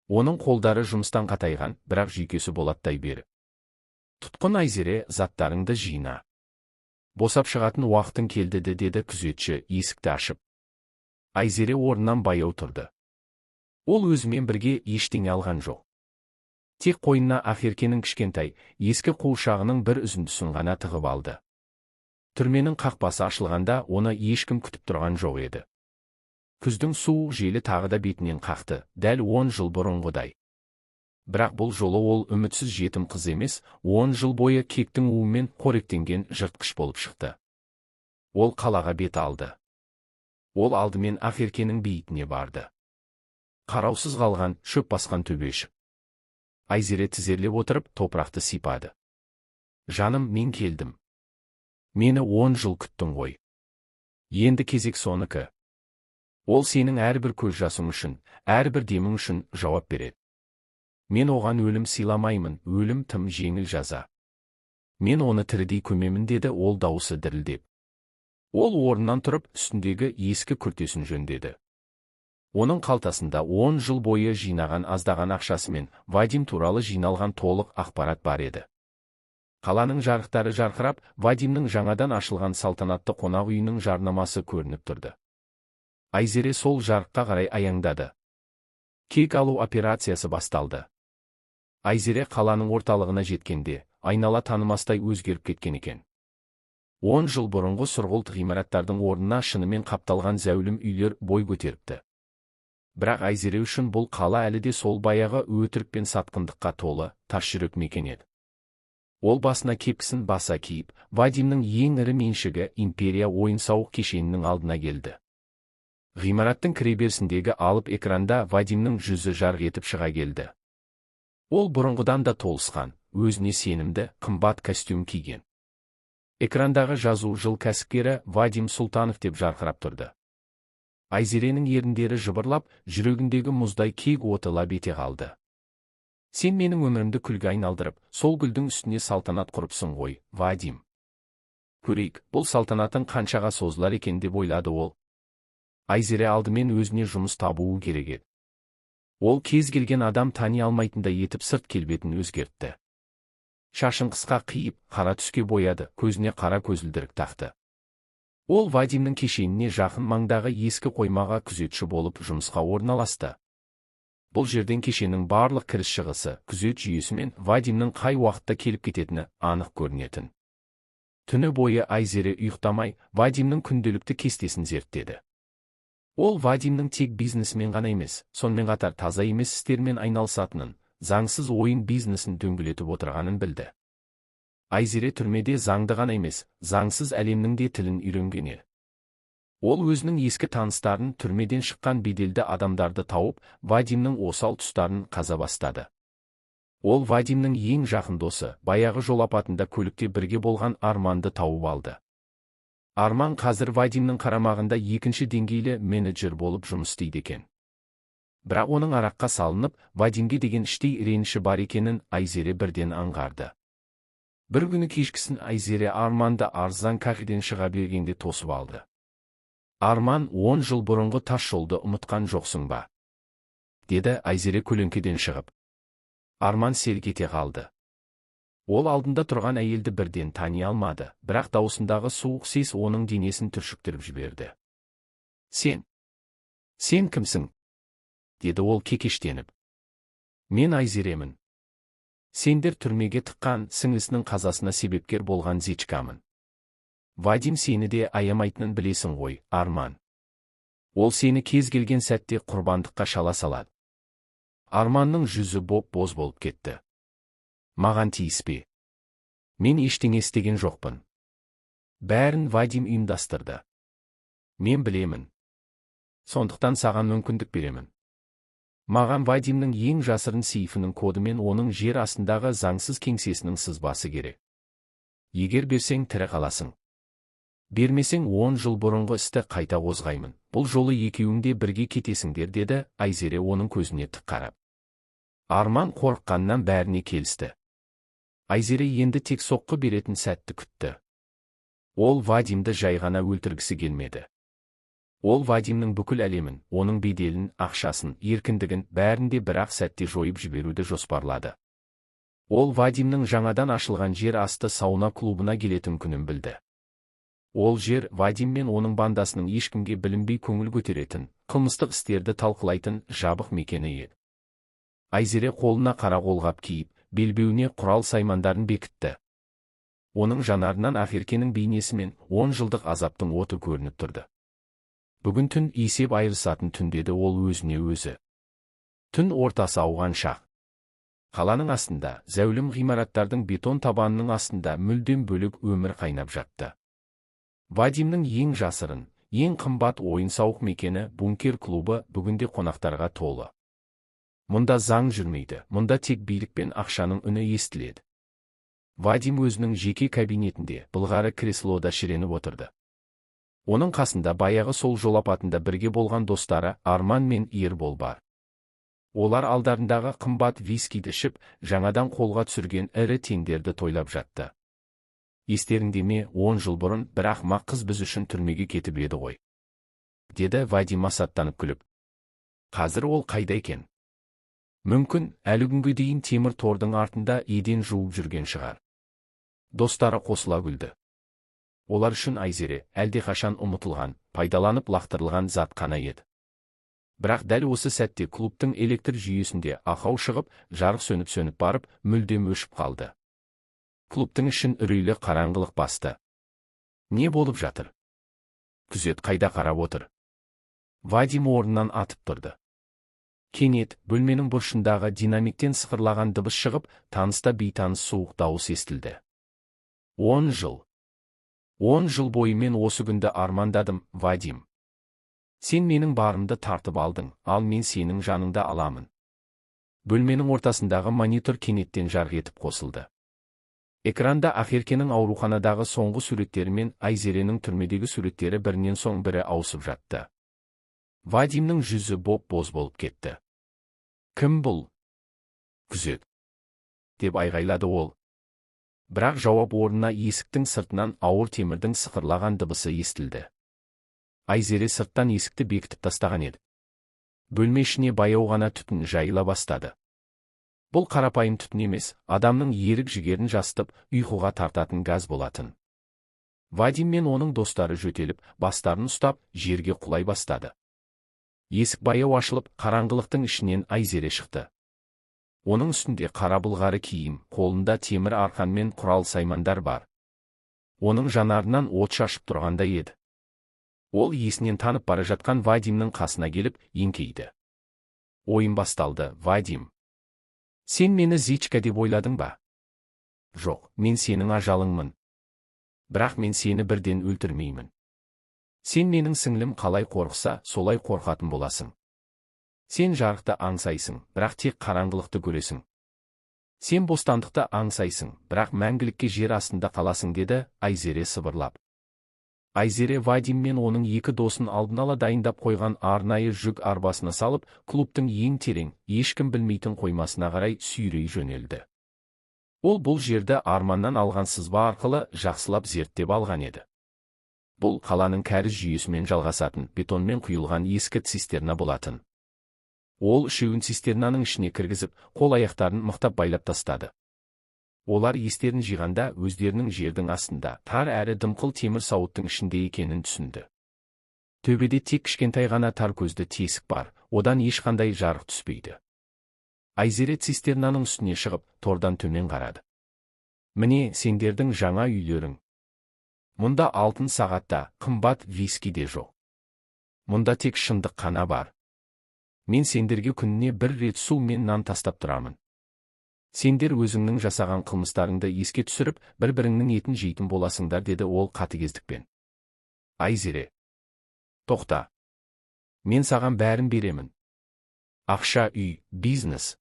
Оның қолдары жұмыстан қатайған, бірақ жүйкесі болаттай берік. Тұтқын Айзере, заттарыңды жина. Босап шығатын уақытың келді, деді күзетші есікті ашып. Айзере орнынан баяу тұрды. Ол өзімен бірге ештеңе алған жоқ. Тек қойнына Ақеркенің кішкентай, ескі қуыршағының бір үзіндісін ғана тығып алды. Түрменің қақпасы ашылғанда оны ешкім күтіп тұрған жоқ еді. Күздің суық желі тағы да бетінен қақты, дәл 10 жыл бұрынғыдай. Бірақ бұл жолы ол үмітсіз жетім қыз емес, 10 жыл бойы кектің уымен қоректенген жыртқыш болып шықты. Ол қалаға бет алды. Ол алдымен Ақеркенің бейітіне барды. Қараусыз қалған, шөп басқан төбешік. Айзере тізерлеп отырып, топырақты сипады. Жаным, мен келдім. Мені 10 жыл күттің ғой. Енді кезек соныкі. Ол сенің әрбір көз жасың үшін, әрбір демің үшін жауап береді. Мен оған өлім сыйламаймын, өлім тым жеңіл жаза. Мен оны тірідей көмемін, деді ол дауысы дірілдеп. Ол орнынан тұрып, үстіндегі ескі күртесін жөндеді. Оның қалтасында 10 жыл бойы жинаған аздаған ақшасымен Вадим туралы жиналған толық ақпарат бар еді. Қаланың жарықтары жарқырап, Вадимнің жаңадан ашылған салтанатты қонақ үйінің жарнамасы көрініп тұрды. Айзере сол жарыққа қарай аяңдады. Кек алу операциясы басталды. Айзере қаланың орталығына жеткенде, айнала танымастай өзгеріп кеткен екен. 10 жыл бұрынғы сұрғылт ғимараттардың орнына шынымен қапталған зәулім үйлер бой көтеріпті. Бірақ Айзере үшін бұл қала әлі де сол баяғы өтірік пен сатқындыққа толы, тас жүрек мекен еді. Ол басына кепкісін баса киіп, Вадимнің ең ірі меншігі Империя ойын-сауық кешенінің алдына келді. Ғимараттың кіреберісіндегі алып экранда Вадимнің жүзі жарқ етіп шыға келді. Ол бұрынғыдан да толысқан, өзіне сенімді, қымбат костюм киген. Экрандағы жазу жыл кәсіпкері Вадим Сұлтанов деп жарқырап тұрды. Айзеренің еріндері жыбырлап, жүрегіндегі мұздай кек оты лап ете қалды. Сен менің өмірімді күлге айналдырып, сол гүлдің үстіне салтанат құрыпсың ғой, Вадим. Көрейік, бұл салтанатың қаншаға созылар екен деп ойлады ол. Айзере алдымен өзіне жұмыс табуы керек еді. Ол кез келген адам тани алмайтындай етіп сырт келбетін өзгертті. Шашын қысқа қиып, қара түске бояды, көзіне қара көзілдірік тақты. Ол Вадимнің кешеніне жақын маңдағы ескі қоймаға күзетші болып жұмысқа орналасты. Бұл жерден кешеннің барлық кіріс-шығысы, күзет жүйесі мен Вадимнің қай уақытта келіп кететіні анық көрінетін. Түні бойы Айзере ұйықтамай, Вадимнің күнделікті кестесін зерттеді. Ол Вадимнің тек бизнесмен ғана емес, сонымен қатар таза емес істермен айналысатынын, заңсыз ойын бизнесін дөңгелетіп отырғанын білді. Айзере түрмеде заңды ғана емес, заңсыз әлемнің де тілін үйренген еді. Ол өзінің ескі таныстарын, түрмеден шыққан беделді адамдарды тауып, Вадимнің осал тұстарын қаза бастады. Ол Вадимнің ең жақын досы, баяғы жол апатында көлікте бірге болған Арманды тауып алды. Арман қазір Вадимнің қарамағында екінші деңгейлі менеджер болып жұмыс істейді екен. Бірақ оның араққа салынып, Вадимге деген іштей реніші бар екенін Айзере бірден аңғарды. Бір күні кешкісін Айзере Арманды арзан кафеден шыға бергенде тосып алды. Арман, 10 жыл бұрынғы тас жолды ұмытқан жоқсың ба? Деді Айзере көлеңкеден шығып. Арман селк ете қалды. Ол алдында тұрған әйелді бірден тани алмады, бірақ дауысындағы суық сес оның денесін түршіктіріп жіберді. Сен? Сен кімсің? Деді ол кекештеніп. Мен Айзеремін. Сендер түрмеге тыққан сіңлісінің қазасына себепкер болған зечкамын. Вадим сені де аямайтынын білесің ғой, Арман. Ол сені кез келген сәтте құрбандыққа шала салады. Арманның жүзі боп-боз болып кетті. Маған тиіспе. Мен ештеңе істеген жоқпын. Бәрін Вадим ұйымдастырды. Мен білемін. Сондықтан саған мүмкіндік беремін. Маған Вадимнің ең жасырын сейфінің коды мен оның жер астындағы заңсыз кеңсесінің сызбасы керек. Егер берсең, тірі қаласың. Бермесең, 10 жыл бұрынғы істі қайта қозғаймын. Бұл жолы екеуің де бірге кетесіңдер, деді Айзере оның көзіне тік қарап. Арман қорыққаннан бәріне келісті. Айзере енді тек соққы беретін сәтті күтті. Ол Вадимді жай ғана өлтіргісі келмеді. Ол Вадимнің бүкіл әлемін, оның беделін, ақшасын, еркіндігін, бәрін де бір-ақ сәтте жойып жіберуді жоспарлады. Ол Вадимнің жаңадан ашылған жер асты сауна клубына келетін күнін білді. Ол жер Вадим мен оның бандасының ешкімге білінбей көңіл көтеретін, қылмыстық істерді талқылайтын жабық мекені еді. Айзере қолына қара қолғап киіп, белбеуіне құрал саймандарын бекітті. Оның жанарынан Ақеркенің бейнесі мен 10 жылдық азаптың оты көрініп тұрды. Бүгін түн есеп айырысатын түн, деді ол өзіне өзі. Түн ортасы ауған шақ. Қаланың астында, зәулім ғимараттардың бетон табанының астында мүлдем бөлек өмір қайнап жатты. Вадимнің ең жасырын, ең қымбат ойын-сауық мекені, Бункер клубы, бүгінде қонақтарға толы. Мұнда заң жүрмейді, мұнда тек билік пен ақшаның үні естіледі. Вадим өзінің жеке кабинетінде, былғары креслода шіреніп отырды. Оның қасында баяғы сол жол апатында бірге болған достары Арман мен Ербол бар. Олар алдарындағы қымбат вискиді ішіп, жаңадан қолға түсірген ірі тендерді тойлап жатты. Естеріңде ме, 10 жыл бұрын бір ақымақ қыз біз үшін түрмеге кетіп еді ғой? Деді Вадим масаттанып күліп. Қазір ол қайда екен? Мүмкін, әлі күнге дейін темір тордың артында еден жуып жүрген шығар. Достары қосыла күлді. Олар үшін Айзере әлдеқашан ұмытылған, пайдаланып лақтырылған зат қана еді. Бірақ дәл осы сәтте клубтың электр жүйесінде ақау шығып, жарық сөніп-сөніп барып, мүлдем өшіп қалды. Клубтың ішін үрейлі қараңғылық басты. Не болып жатыр? Күзет қайда қарап отыр? Вадим орнынан атып тұрды. Кенет бөлменің бұрышындағы динамиктен сықырлаған дыбыс шығып, таныс та бейтаныс суық дауыс естілді. 10 жыл. 10 жыл бойы мен осы күнді армандадым, Вадим. Сен менің барымды тартып алдың, ал мен сенің жаныңды аламын. Бөлменің ортасындағы монитор кенеттен жарқ етіп қосылды. Экранда Ақеркенің ауруханадағы соңғы суреттері мен Айзеренің түрмедегі суреттері бірінен соң бірі ауысып жатты. Вадимнің жүзі боп-боз болып кетті. Кім бұл? Күзет! Деп айғайлады ол. Бірақ жауап орнына есіктің сыртынан ауыр темірдің сықырлаған дыбысы естілді. Айзере сырттан есікті бекітіп тастаған еді. Бөлме ішіне баяу ғана түтін жайыла бастады. Бұл қарапайым түтін емес, адамның ерік жігерін жасытып, ұйқыға тартатын газ болатын. Вадим мен оның достары жөтеліп, бастарын ұстап, жерге құлай бастады. Есік баяу ашылып, қараңғылықтың ішінен Айзере шықты. Оның үстінде қара былғары киім, қолында темір арқан мен құрал саймандар бар. Оның жанарынан от шашып тұрғандай еді. Ол есінен танып бара жатқан Вадимнің қасына келіп, еңкейді. Ойын басталды, Вадим. Сен мені зечка деп ойладың ба? Жоқ, мен сенің ажалыңмын. Бірақ мен сені бірден өлтірмеймін. Сен менің сіңлім қалай қорықса, солай қорқатын боласың. Сен жарықты аңсайсың, бірақ тек қараңғылықты көресің. Сен бостандықты аңсайсың, бірақ мәңгілікке жер астында қаласың, деді Айзере сыбырлап. Айзере Вадим мен оның екі досын алдын ала дайындап қойған арнайы жүк арбасына салып, клубтың ең терең, ешкім білмейтін қоймасына қарай сүйрей жөнелді. Ол бұл жерді Арманнан алған сызба арқылы жақсылап зерттеп алған еді. Бұл қаланың кәріз жүйесімен жалғасатын бетонмен құйылған ескі цистерна болатын. Ол үшеуін цистернаның ішіне кіргізіп, қол аяқтарын мықтап байлап тастады. Олар естерін жиғанда, өздерінің жердің астында, тар әрі дымқыл темір сауыттың ішінде екенін түсінді. Төбеде тек кішкентай ғана тар көзді тесік бар, одан ешқандай жарық түспейді. Айзере цистернаның үстіне шығып, тордан төмен қарады. Міне, сендердің жаңа үйлерің. Мұнда алтын сағатта, қымбат виски де жоқ. Мұнда тек шындық қана бар. Мен сендерге күніне бір рет су мен нан тастап тұрамын. Сендер өзіңнің жасаған қылмыстарыңды еске түсіріп, бір-біріңнің етін жейтін боласыңдар, деді ол қатыгездікпен. Айзере. Тоқта. Мен саған бәрін беремін. Ақша, үй, бизнес.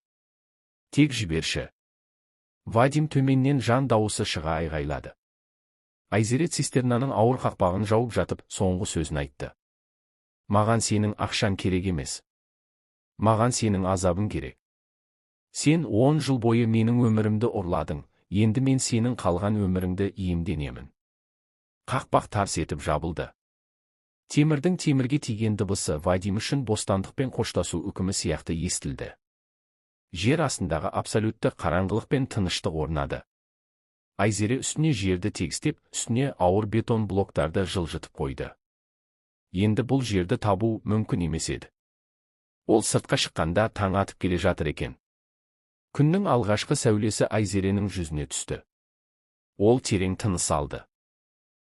Тек жіберші. Вадим төменнен жан дауысы шыға айғайлады. Айзере цистернаның ауыр қақпағын жауып жатып, соңғы сөзін айтты. Маған сенің ақшаң керек емес. Маған сенің азабың керек. Сен 10 жыл бойы менің өмірімді ұрладың, енді мен сенің қалған өміріңді иемденемін. Қақпақ тарс етіп жабылды. Темірдің темірге тиген дыбысы Вадим үшін бостандықпен қоштасу үкімі сияқты естілді. Жер астындағы абсолютті қараңғылық пен тыныштық орнады. Айзере үстіне жерді тегістеп, үстіне ауыр бетон блоктарды жылжытып қойды. Енді бұл жерді табу мүмкін емес еді. Ол сыртқа шыққанда таң атып келе жатыр екен. Күннің алғашқы сәулесі Айзеренің жүзіне түсті. Ол терең тыныс алды.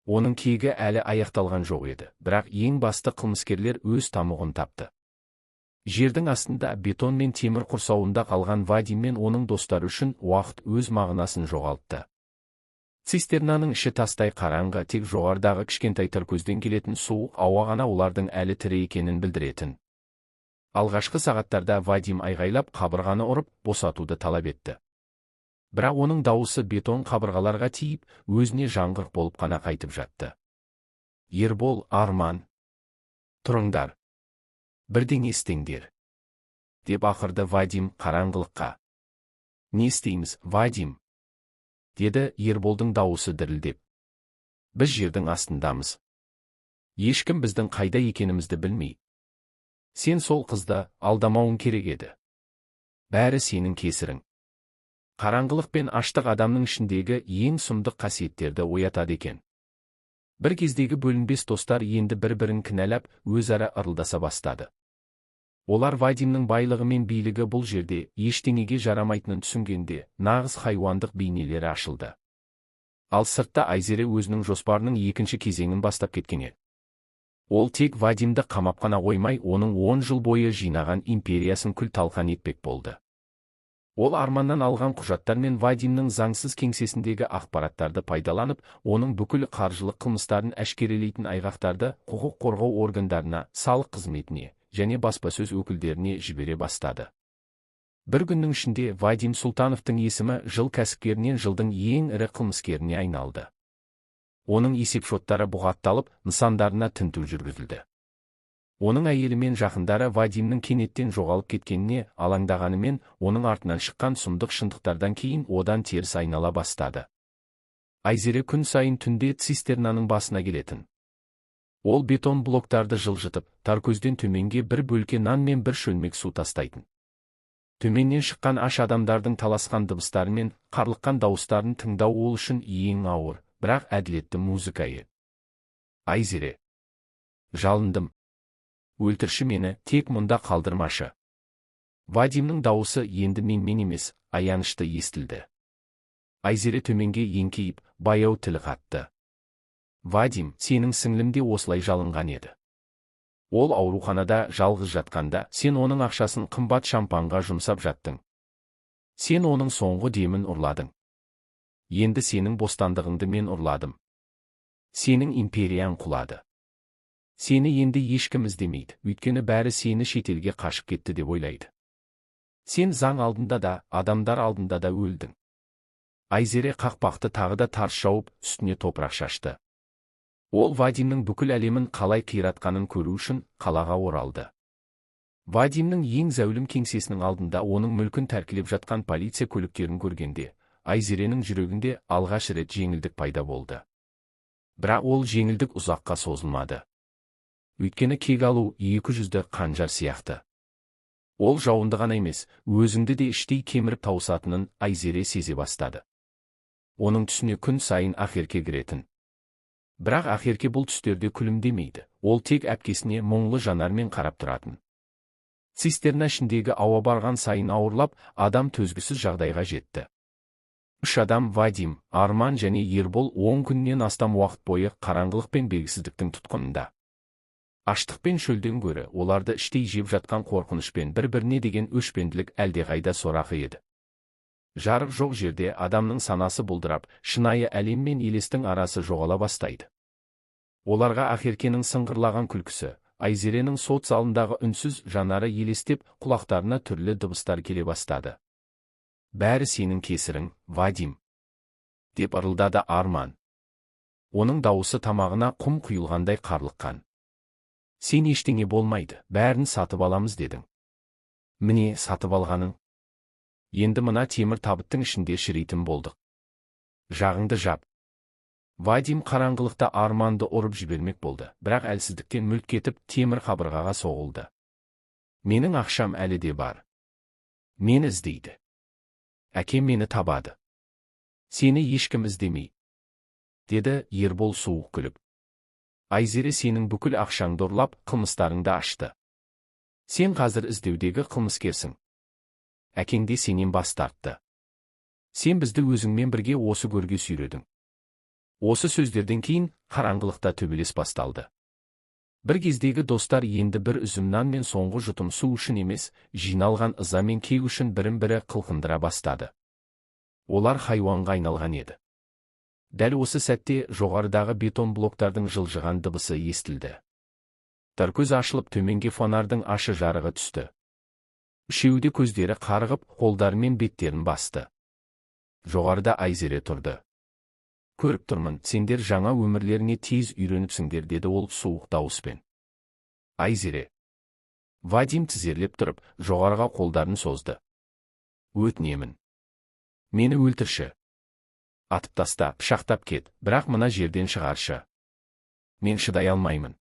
Оның кегі әлі аяқталған жоқ еді, бірақ ең басты қылмыскерлер өз тамұғын тапты. Жердің астында бетон мен темір құрсауында қалған Вадим мен оның достары үшін уақыт өз мағынасын жоғалтты. Цистернаның іші тастай қараңғы, тек жоғарыдағы кішкентай тар көзден келетін суық ауа ғана олардың әлі тірі екенін білдіретін. Алғашқы сағаттарда Вадим айғайлап, қабырғаны ұрып, босатуды талап етті. Бірақ оның дауысы бетон қабырғаларға тиіп, өзіне жаңғырық болып қана қайтып жатты. Ербол, Арман. Тұрыңдар. Бірдеңе істеңдер. Деп ақырды Вадим қараңғылыққа. Не істейміз, Вадим? Деді Ерболдың дауысы дірілдеп. Біз жердің астындамыз. Ешкім біздің қайда екенімізді білмей. Сен сол қызды алдамауың керек еді. Бәрі сенің кесірің. Қараңғылық пен аштық адамның ішіндегі ең сұмдық қасиеттерді оятады екен. Бір кездегі бөлінбес достар енді бір-бірін кінәлап, өзара ырылдаса бастады. Олар Вадимнің байлығы мен билігі бұл жерде ештеңеге жарамайтынын түсінгенде, нағыз хайуандық бейнелері ашылды. Ал сыртта Айзере өзінің жоспарының екінші кезеңін бастап кеткен еді. Ол тек Вадимді қамап қана қоймай, оның 10 жыл бойы жинаған империясын күл-талқан етпек болды. Ол Арманнан алған құжаттар мен Вадимнің заңсыз кеңсесіндегі ақпараттарды пайдаланып, оның бүкіл қаржылық қылмыстарын әшкерелейтін айғақтарды құқық қорғау органдарына, салық қызметіне және баспасөз өкілдеріне жібере бастады. Бір күннің ішінде Вадим Сұлтановтың есімі жыл кәсіпкерінен жылдың ең ірі қылмыскеріне айналды. Оның есепшоттары бұғатталып, нысандарына тінту жүргізілді. Оның әйелі мен жақындары Вадимнің кенеттен жоғалып кеткеніне алаңдағанымен, оның артынан шыққан сұмдық шындықтардан кейін одан теріс айнала бастады. Айзере күн сайын түнде цистернаның басына келетін. Ол бетон блоктарды жылжытып, таркөзден төменге бір бөлке нан мен бір шөлмек су тастайтын. Төменнен шыққан аш адамдардың таласқан дыбыстары мен қарлыққан дауыстарын тыңдау ол үшін ең ауыр, бірақ әділетті музыка еді. Айзере. Жалындым. Өлтірші мені, тек мұнда қалдырмашы. Вадимнің дауысы енді менмен емес, аянышты естілді. Айзере төменге еңкейіп, баяу тіл қатты. Вадим, сенің сіңлім де осылай жалынған еді. Ол ауруханада жалғыз жатқанда, сен оның ақшасын қымбат шампанға жұмсап жаттың. Сен оның соңғы демін ұрладың. Енді сенің бостандығыңды мен ұрладым. Сенің империяң құлады. Сені енді ешкім іздемейді, өйткені бәрі сені шетелге қашып кетті деп ойлайды. Сен заң алдында да, адамдар алдында да өлдің. Айзере қақпақты тағы да тарс жауып, үстіне топырақ шашты. Ол Вадимнің бүкіл әлемін қалай қиратқанын көру үшін қалаға оралды. Вадимнің ең зәулім кеңсесінің алдында оның мүлкін тәркілеп жатқан полиция көліктерін көргенде, Айзеренің жүрегінде алғаш рет жеңілдік пайда болды. Бірақ ол жеңілдік ұзаққа созылмады. Өйткені кек алу екі жүзді қанжар сияқты. Ол жауынды ғана емес, өзіңді де іштей кеміріп тауысатынын Айзере сезе бастады. Оның түсіне күн сайын Ақерке кіретін. Бірақ Ақерке бұл түстерде күлімдемейді, ол тек әпкесіне мұңлы жанармен қарап тұратын. Цистерна ішіндегі ауа барған сайын ауырлап, адам төзгісіз жағдайға жетті. Үш адам Вадим, Арман және Ербол 10 күннен астам уақыт бойы қараңғылық пен белгісіздіктің тұтқынында. Аштық пен шөлден гөрі оларды іштей жеп жатқан қорқыныш пен бір-біріне деген өшпенділік әлдеқайда сорақы еді. Жарық жоқ жерде адамның санасы бұлдырап, шынайы әлем мен елестің арасы жоғала бастайды. Оларға Ақеркенің сыңғырлаған күлкісі, Айзеренің сот залындағы үнсіз жанары елестеп, құлақтарына түрлі дыбыстар келе бастады. Бәрі сенің кесірің, Вадим, деп ырылдады Арман. Оның дауысы тамағына құм құйылғандай қарлыққан. Сен ештеңе болмайды, бәрін сатып аламыз дедің. Міне, сатып алғаның. Енді мына темір табыттың ішінде шіритін болдық. Жағыңды жап. Вадим қараңғылықта Арманды ұрып жібермек болды, бірақ әлсіздіктен мүлт кетіп, темір қабырғаға соғылды. Менің ақшам әлі де бар. Мені іздейді. Әкем мені табады. Сені ешкім іздемей, деді Ербол суық күліп. Айзере сенің бүкіл ақшаңды ұрлап, қылмыстарыңды ашты. Сен қазір іздеудегі қылмыскерсің. Әкең де сенен бас тартты. Сен бізді өзіңмен бірге осы көрге сүйредің. Осы сөздерден кейін қараңғылықта төбелес басталды. Бір кездегі достар енді бір үзім нан мен соңғы жұтым су үшін емес, жиналған ыза мен кек үшін бірін-бірі қылқындыра бастады. Олар хайуанға айналған еді. Дәл осы сәтте жоғарыдағы бетон блоктардың жылжыған дыбысы естілді. Таркөз ашылып, төменге фонардың ашы жарығы түсті. Үшеуі де көздері қарығып, қолдарымен беттерін басты. Жоғарыда Айзере тұрды. Көріп тұрмын, сендер жаңа өмірлеріңе тез үйреніпсіңдер, деді ол суық дауыспен. Айзере. Вадим тізерлеп тұрып, жоғарыға қолдарын созды. Өтінемін. Мені өлтірші. Атып таста, пышақтап кет, бірақ мына жерден шығаршы. Мен шыдай алмаймын.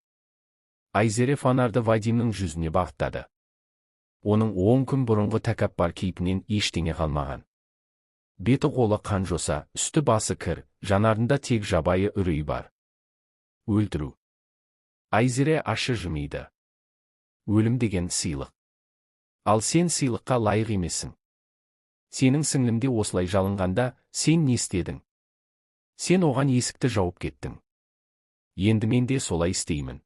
Айзере фонарды Вадимнің жүзіне бағыттады. Оның 10 күн бұрынғы тәкаппар кейпінен ештеңе қалмаған. Беті қолы қан жоса, үсті басы кір, жанарында тек жабайы үрей бар. Өлтіру. Айзере ащы жымиды. Өлім деген сыйлық. Ал сен сыйлыққа лайық емессің. Сенің сіңлім де осылай жалынғанда, сен не істедің? Сен оған есікті жауып кеттің. Енді мен де солай істеймін.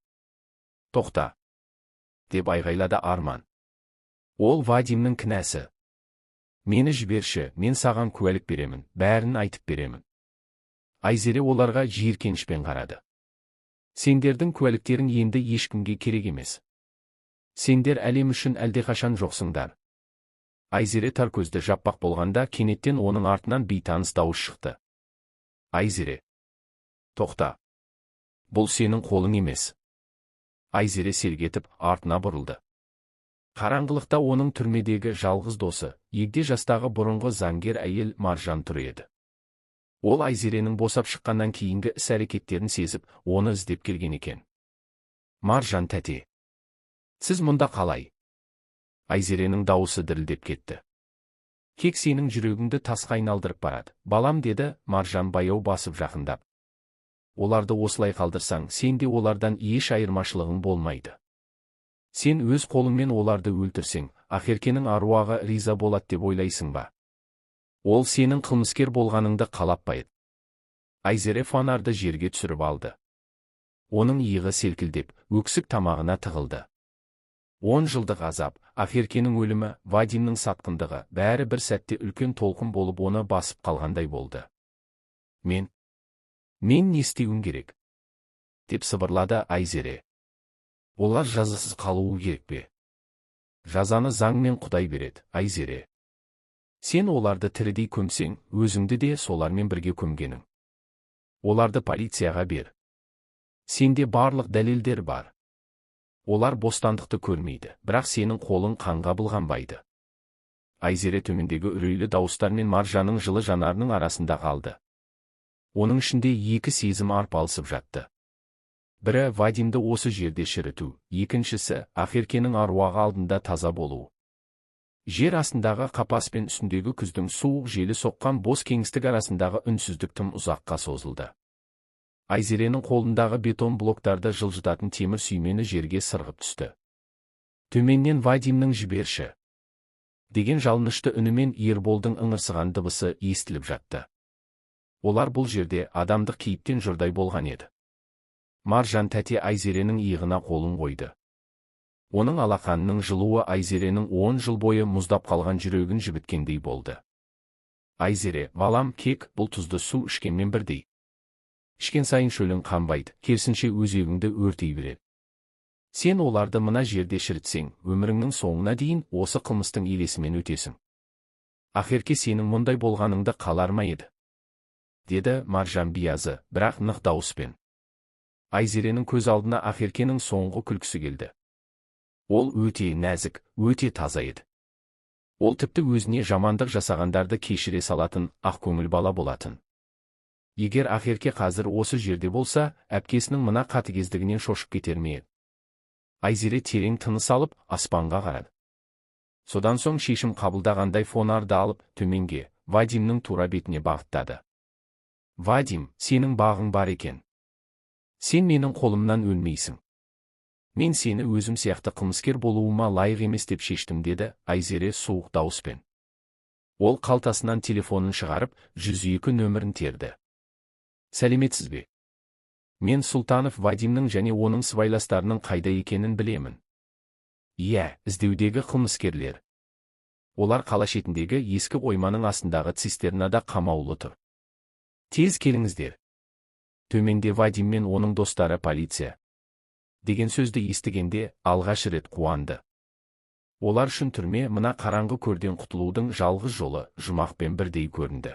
Тоқта! Деп айғайлады Арман. Ол Вадимнің кінәсі. Мені жіберші, мен саған куәлік беремін, бәрін айтып беремін. Айзере оларға жиіркенішпен қарады. Сендердің куәліктерің енді ешкімге керек емес. Сендер әлем үшін әлдеқашан жоқсыңдар. Айзере тар көзді жаппақ болғанда, кенеттен оның артынан бейтаныс дауыс шықты. Айзере. Тоқта. Бұл сенің қолың емес. Айзере селк етіп, артына бұрылды. Қараңғылықта оның түрмедегі жалғыз досы, егде жастағы бұрынғы заңгер әйел Маржан тұр еді. Ол Айзеренің босап шыққаннан кейінгі іс-әрекеттерін сезіп, оны іздеп келген екен. Маржан тәте. Сіз мұнда қалай? Айзеренің дауысы дірілдеп кетті. Кек сенің жүрегіңді тасқа айналдырып барады. Балам, деді Маржан баяу басып жақындап. Оларды осылай қалдырсаң, сен де олардан еш айырмашылығың болмайды. Сен өз қолыңмен оларды өлтірсең, Ақеркенің аруағы риза болады деп ойлайсың ба? Ол сенің қылмыскер болғаныңды қалап па еді? Айзере фонарды жерге түсіріп алды. Оның иығы селкілдеп, өксік тамағына тығылды. 10 жылдық азап, Ақеркенің өлімі, Вадимнің сатқындығы, бәрі бір сәтте үлкен толқын болып оны басып қалғандай болды. Мен не істеуім керек? Деп сыбырлады Айзере. Олар жазасыз қалуы керек пе? Жазаны заң мен Құдай береді, Айзере. Сен оларды тірідей көмсең, өзіңді де солармен бірге көмгенің. Оларды полицияға бер. Сенде барлық дәлелдер бар. Олар бостандықты көрмейді, бірақ сенің қолың қанға былғанбайды. Айзере төмендегі үрейлі дауыстар мен Маржанның жылы жанарының арасында қалды. Оның ішінде екі сезім арпалысып жатты. Бірі – Вадимді осы жерде шіріту, екіншісі – Ақеркенің аруағы алдында таза болу. Жер астындағы қапас пен үстіндегі күздің суық желі соққан бос кеңістік арасындағы үнсіздік тым ұзаққа созылды. Айзеренің қолындағы бетон блоктарды жылжытатын темір сүймені жерге сырғып түсті. Төменнен Вадимнің «Жіберші» деген жалынышты үнімен Ерболдың ыңырсыған дыбысы естіліп жатты. Олар бұл жерде адамдық кейіптен жұрдай болған еді. Маржан тәте Айзеренің иығына қолын қойды. Оның алақанының жылуы Айзеренің 10 жыл бойы мұздап қалған жүрегін жібіткендей болды. Айзере, балам, кек бұл тұзды су ішкенмен бірдей. Ішкен сайын шөлің қанбайды, керісінше өзегіңді өртей береді. Сен оларды мына жерде шірітсең, өміріңнің соңына дейін осы қылмыстың елесімен өтесің. Ақерке сенің мұндай болғаныңды қалар ма еді? Деді Маржан биязы, бірақ нық дауыспен. Айзеренің көз алдына Ақеркенің соңғы күлкісі келді. Ол өте нәзік, өте таза еді. Ол тіпті өзіне жамандық жасағандарды кешіре салатын ақкөңіл бала болатын. Егер Ақерке қазір осы жерде болса, әпкесінің мына қатыгездігінен шошып кетер ме еді? Айзере терең тыныс алып, аспанға қарады. Содан соң шешім қабылдағандай фонарды алып, төменге, Вадимнің тура бетіне бағыттады. «Вадим, сенің бағың бар екен. Сен менің қолымнан өлмейсің. Мен сені өзім сияқты қылмыскер болуыма лайық емес деп шештім», деді Айзере суық дауыспен. Ол қалтасынан телефонын шығарып, 102 нөмірін терді. «Сәлеметсіз бе? Мен Сұлтанов Вадимнің және оның сыбайластарының қайда екенін білемін. Иә, іздеудегі қылмыскерлер. Олар қала шетіндегі ескі қойманың астындағы цистернада қамаулы тұр. Тез келіңіздер». Төменде Вадим мен оның достары «полиция» деген сөзді естігенде алғаш рет қуанды. Олар үшін түрме мына қараңғы көрден құтылудың жалғыз жолы жұмақпен бірдей көрінді.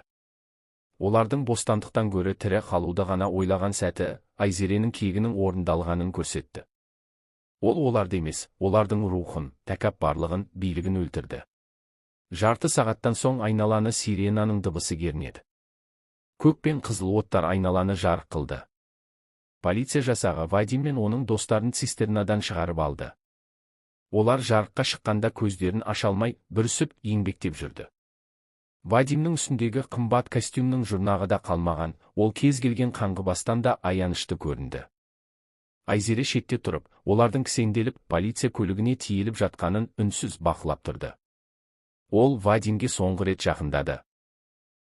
Олардың бостандықтан гөрі тірі қалуды ғана ойлаған сәті Айзеренің кегінің орындалғанын көрсетті. Ол оларды емес, олардың рухын, тәкаппарлығын, билігін өлтірді. Жарты сағаттан соң айналаны сиренаның дыбысы кернеді. Көк пен қызыл оттар айналаны жарық қылды. Полиция жасағы Вадим мен оның достарын цистернадан шығарып алды. Олар жарыққа шыққанда көздерін аша алмай, бүрісіп, еңбектеп жүрді. Вадимнің үстіндегі қымбат костюмнің жұрнағы да қалмаған, ол кез келген қаңғыбастан да аянышты көрінді. Айзере шетте тұрып, олардың кісенделіп, полиция көлігіне тиеліп жатқанын үнсіз бақылап тұрды. Ол Вадимге соңғы рет жақындады.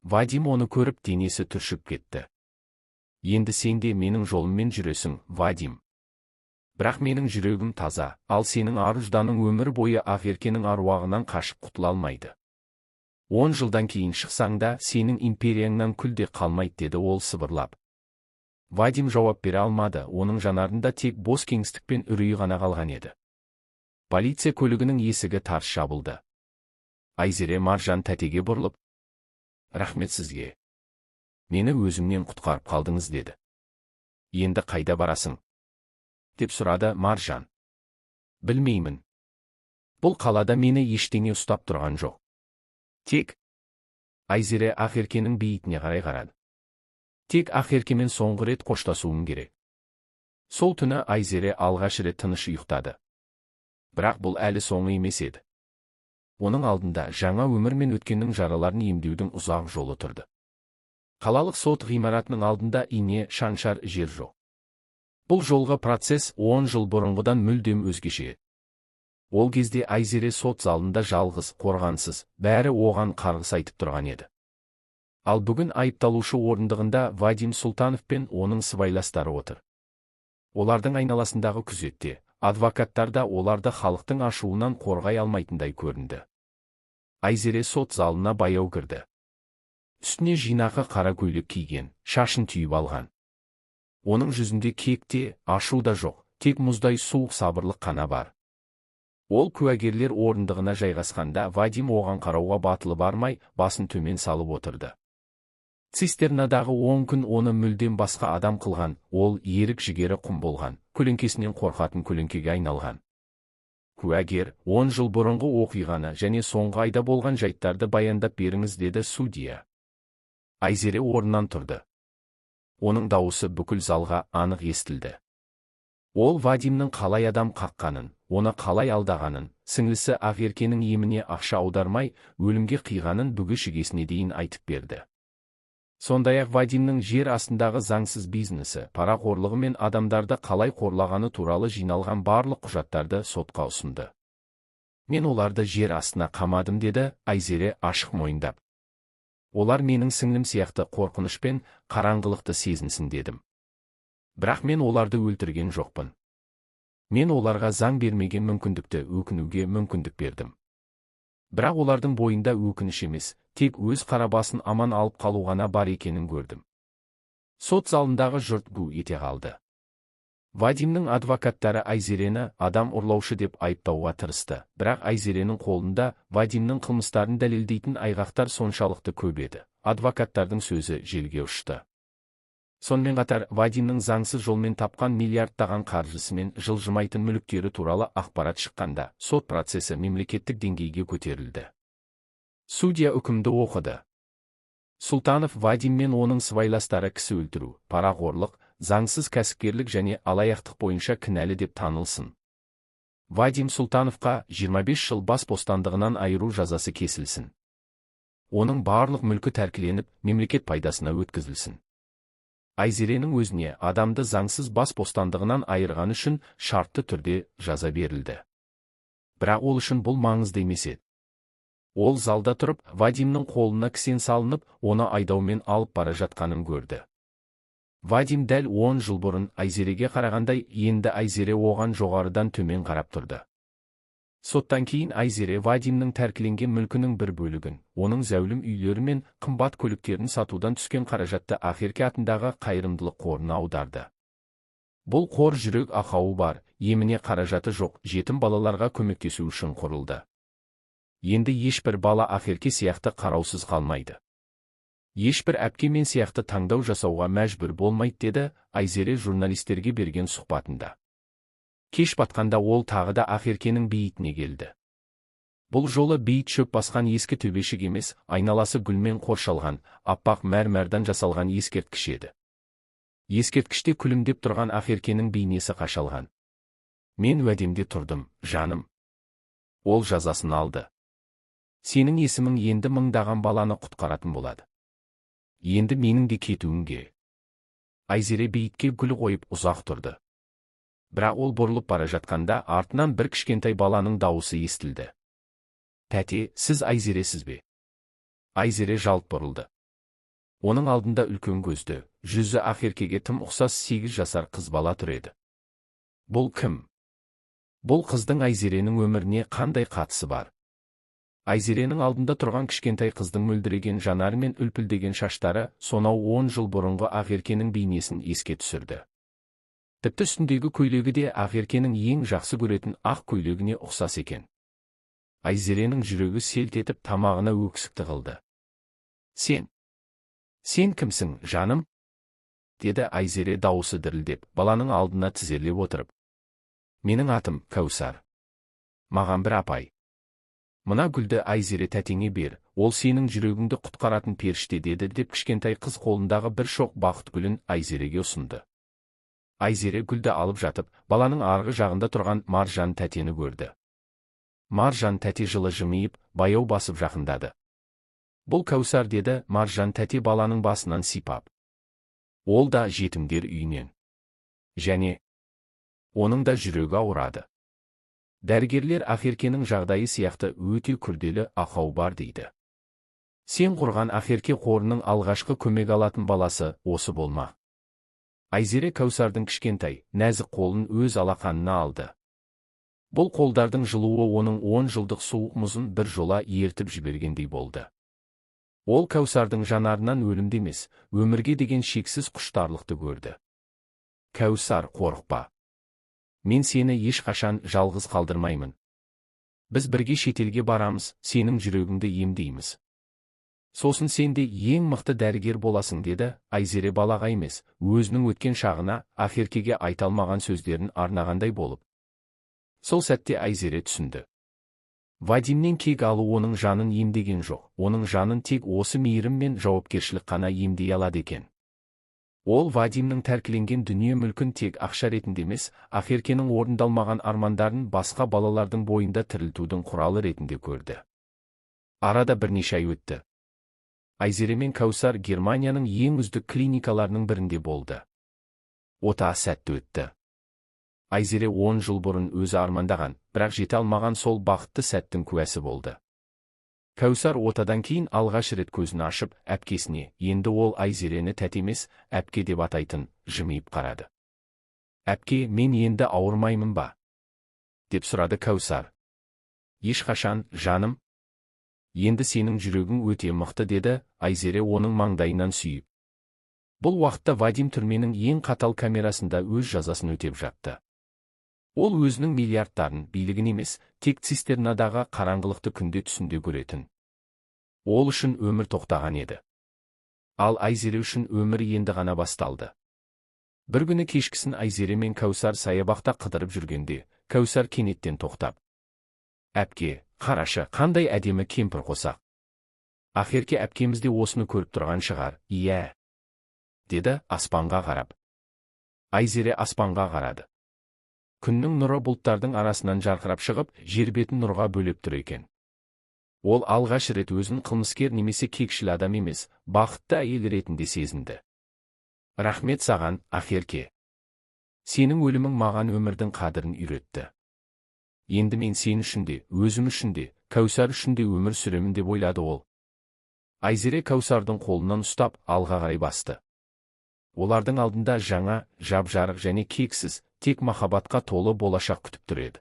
Вадим оны көріп, денесі түршіп кетті. «Енді сен де менің жолыммен жүресің, Вадим. Бірақ менің жүрегім таза, ал сенің ар-ұжданың өмір бойы Ақеркенің аруағынан қашып құтыла алмайды. 10 жылдан кейін шықсаң да, сенің империяңнан күл де қалмайды», деді ол сыбырлап. Вадим жауап бере алмады, оның жанарында тек бос кеңістік пен үрей ғана қалған еді. Полиция көлігінің есігі тарс жабылды. Айзере Маржан тәтеге бұрылып, «Рахмет сізге. Мені өзімнен құтқарып қалдыңыз», деді. «Енді қайда барасың?» деп сұрады Маржан. «Білмеймін. Бұл қалада мені ештеңе ұстап тұрған жоқ. Тек...» Айзере Ақеркенің бейітіне қарай қарады. «Тек Ақеркемен соңғы рет қоштасуым керек». Сол түні Айзере алғаш рет тыныш ұйықтады. Бірақ бұл әлі соңы емес еді. Оның алдында жаңа өмір мен өткеннің жараларын емдеудің ұзақ жолы тұрды. Қалалық сот ғимаратының алдында ине шаншар жер жоқ. Бұл жолғы процесс 10 жыл бұрынғыдан мүлдем өзгеше. Ол кезде Айзере сот залында жалғыз, қорғансыз, бәрі оған қарғыс айтып тұрған еді. Ал бүгін айыпталушы орындығында Вадим Сұлтанов пен оның сыбайластары отыр. Олардың айналасындағы күзетте, адвокаттар да оларды халықтың ашуынан қорғай алмайтындай көрінді. Айзере сот залына баяу кірді. Үстіне жинақы қара көйлек киген, шашын түйіп алған. Оның жүзінде кек те, ашу да жоқ, тек мұздай суық сабырлық қана бар. Ол куәгерлер орындығына жайғасқанда, Вадим оған қарауға батылы бармай, басын төмен салып отырды. Цистернадағы 10 күн оны мүлдем басқа адам қылған, ол ерік жігері құм болған, көлеңкесінен қорқатын көлеңкеге айналған. «Куәгер, 10 жыл бұрынғы оқиғаны және соңғы айда болған жайттарды баяндап беріңіз», деді судья. Айзере орнынан тұрды. Оның дауысы бүкіл залға анық естілді. Ол Вадимнің қалай адам қаққанын, оны қалай алдағанын, сіңлісі Ақеркенің еміне ақша аудармай, өлімге қиғанын бүге шігесіне дейін айтып берді. Сондай-ақ Вадимнің жер астындағы заңсыз бизнесі, парақорлығы мен адамдарды қалай қорлағаны туралы жиналған барлық құжаттарды сотқа ұсынды. «Мен оларды жер астына қамадым», деді Айзере ашық мойындап. «Олар менің сіңлім сияқты қорқыныш пен қараңғылықты сезінсін дедім. Бірақ мен оларды өлтірген жоқпын. Мен оларға заң бермеген мүмкіндікті, өкінуге мүмкіндік бердім. Бірақ олардың бойында өкініш емес, тек өз қара басын аман алып қалу ғана бар екенін көрдім». Сот залындағы жұрт гу ете қалды. Вадимнің адвокаттары Айзерені адам ұрлаушы деп айыптауға тырысты, бірақ Айзеренің қолында Вадимнің қылмыстарын дәлелдейтін айғақтар соншалықты көп еді. Адвокаттардың сөзі желге ұшты. Сонымен қатар, Вадимнің заңсыз жолмен тапқан миллиардтаған қаржысы мен жылжымайтын мүліктері туралы ақпарат шыққанда, сот процесі мемлекеттік деңгейге көтерілді. Судья үкімді оқыды. Сұлтанов Вадим мен оның сыбайластары кісі өлтіру, парақорлық, заңсыз кәсіпкерлік және алаяқтық бойынша кінәлі деп танылсын. Вадим Сұлтановқа 25 жыл бас бостандығынан айыру жазасы кесілсін. Оның барлық мүлкі тәркіленіп, мемлекет пайдасына өткізілсін. Айзеренің өзіне адамды заңсыз бас бостандығынан айырған үшін шартты түрде жаза берілді. Бірақ ол үшін бұл маңызды емес еді. Ол залда тұрып, Вадимнің қолына кісен салынып, оны айдаумен алып бара жатқанын көрді. Вадим дәл 10 жыл бұрын Айзереге қарағандай, енді Айзере оған жоғарыдан төмен қарап тұрды. Соттан кейін Айзере Вадимнің тәркіленген мүлкінің бір бөлігін, оның зәулім үйлері мен қымбат көліктерін сатудан түскен қаражатты Ақерке атындағы қайырымдылық қорына аударды. Бұл қор жүрек ақауы бар, еміне қаражаты жоқ жетім балаларға көмектесу үшін құрылды. Енді ешбір бала Ақерке сияқты қараусыз қалмайды. Ешбір әпке мен сияқты таңдау жасауға мәжбүр болмайды, деді Айзере журналистерге берген сұхбатында. Кеш батқанда ол тағы да Ақеркенің бейітіне келді. Бұл жолы бейіт шөп басқан ескі төбешік емес, айналасы гүлмен қоршалған, аппақ мәрмәрдан жасалған ескерткіш еді. Ескерткіште күлімдеп тұрған Ақеркенің бейнесі қашалған. Мен уәдемде тұрдым, жаным. Ол жазасын алды. Сенің есімің енді мыңдаған баланы құтқаратын болады. Енді менің де кетуім керек. Айзере бейітке гүл қойып ұзақ тұрды. Бірақ ол бұрылып бара жатқанда артынан бір кішкентай баланың дауысы естілді. Тәте, сіз Айзересіз бе? Айзере жалт бұрылды. Оның алдында үлкен көзді, жүзі Ақеркеге тым ұқсас 8 жасар қыз бала тұр еді. Бұл кім? Бұл қыздың Айзеренің өміріне қандай қатысы бар? Айзеренің алдында тұрған кішкентай қыздың мөлдіреген жанары мен үлпілдеген шаштары сонау 10 жыл бұрынғы Ақеркенің бейнесін еске түсірді. Тіпті үстіндегі көйлегі де Ақеркенің ең жақсы көретін ақ көйлегіне ұқсас екен. Айзеренің жүрегі селт етіп тамағына өксік тығылды. Сен кімсің, жаным? Деді Айзере дауысы дірілдеп, баланың алдына тізерлеп отырып. Менің атым Кәусар. Маған бір апай. Мына гүлді Айзере тәтеңе бер, ол сенің жүрегіңді құтқаратын періште деді деп кішкентай қыз қолындағы бір шоқ бақыт гүлін Айзереге ұсынды. Айзере гүлді алып жатып, баланың арғы жағында тұрған Маржан тәтені көрді. Маржан тәте жылы жымиып, баяу басып жақындады. Бұл Кәусар, деді Маржан тәте баланың басынан сипап. Ол да жетімдер үйінен. Және оның да жүрегі ауырады. Дәрігерлер Ақеркенің жағдайы сияқты өте күрделі ақау бар дейді. Сен құрған Ақерке қорының алғашқы көмек алатын баласы осы болма. Айзере Кәусардың кішкентай, нәзік қолын өз алақанына алды. Бұл қолдардың жылуы оның 10 жылдық суық мұзын бір жола ертіп жібергендей болды. Ол Кәусардың жанарынан өлімді емес, өмірге деген шексіз құштарлықты көрді. Кәусар, қорықпа. Мен сені ешқашан жалғыз қалдырмаймын. Біз бірге шетелге барамыз, сенің жүрегіңді емдейміз. Сосын сен де ең мықты дәрігер боласың, деді Айзере балаға емес, өзінің өткен шағына Ақеркеге айта алмаған сөздерін арнағандай болып. Сол сәтте Айзере түсінді. Вадимнен кек алу оның жанын емдеген жоқ, оның жанын тек осы мейірім мен жауапкершілік қана емдей алады екен. Ол Вадимнің тәркіленген дүние мүлкін тек ақша ретінде емес, Ақеркенің орындалмаған армандарын басқа балалардың бойында тірілтудің құралы ретінде көрді. Арада бірнеше ай өтті. Айзере мен Кәусар Германияның ең үздік клиникаларының бірінде болды. Ота сәтті өтті. Айзере 10 жыл бұрын өзі армандаған, бірақ жете алмаған сол бақытты сәттің куәсі болды. Кәусар отадан кейін алғаш рет көзін ашып, әпкесіне, енді ол Айзерені тәте емес, әпке деп атайтын, жымиып қарады. Әпке, мен енді ауырмаймын ба? Деп сұрады Кәусар. Ешқашан, жаным. Енді сенің жүрегің өте мықты, деді Айзере оның маңдайынан сүйіп. Бұл уақытта Вадим түрменің ең қатал камерасында өз жазасын өтеп жатты. Ол өзінің миллиардтарын, билігін емес, тек цистернадағы қараңғылықты күнде түсінде көретін. Ол үшін өмір тоқтаған еді. Ал Айзере үшін өмір енді ғана басталды. Бір күні кешкісін Айзере мен Кәусар саябақта қыдырып жүргенде, Кәусар кенеттен тоқтап: «Әпке, қарашы, қандай әдемі кемпір қосақ. Ақерке әпкеміз де осыны көріп тұрған шығар, иә?» – деді аспанға қарап. Айзере аспанға қарады. Күннің нұры бұлттардың арасынан жарқырап шығып, жер бетін нұрға бөлеп тұр екен. Ол алғаш рет өзін қылмыскер немесе кекшіл адам емес, бақытты әйел ретінде сезінді. «Рахмет саған, Ақерке. Сенің өлімің маған өмірдің қадірін үйретті. Енді мен сен үшін де, өзім үшін де, Кәусар үшін де өмір сүремін», – деп ойлады ол. Айзере Кәусардың қолынан ұстап, алға қарай басты. Олардың алдында жаңа, жап-жарық және кексіз, тек махаббатқа толы болашақ күтіп тұр еді.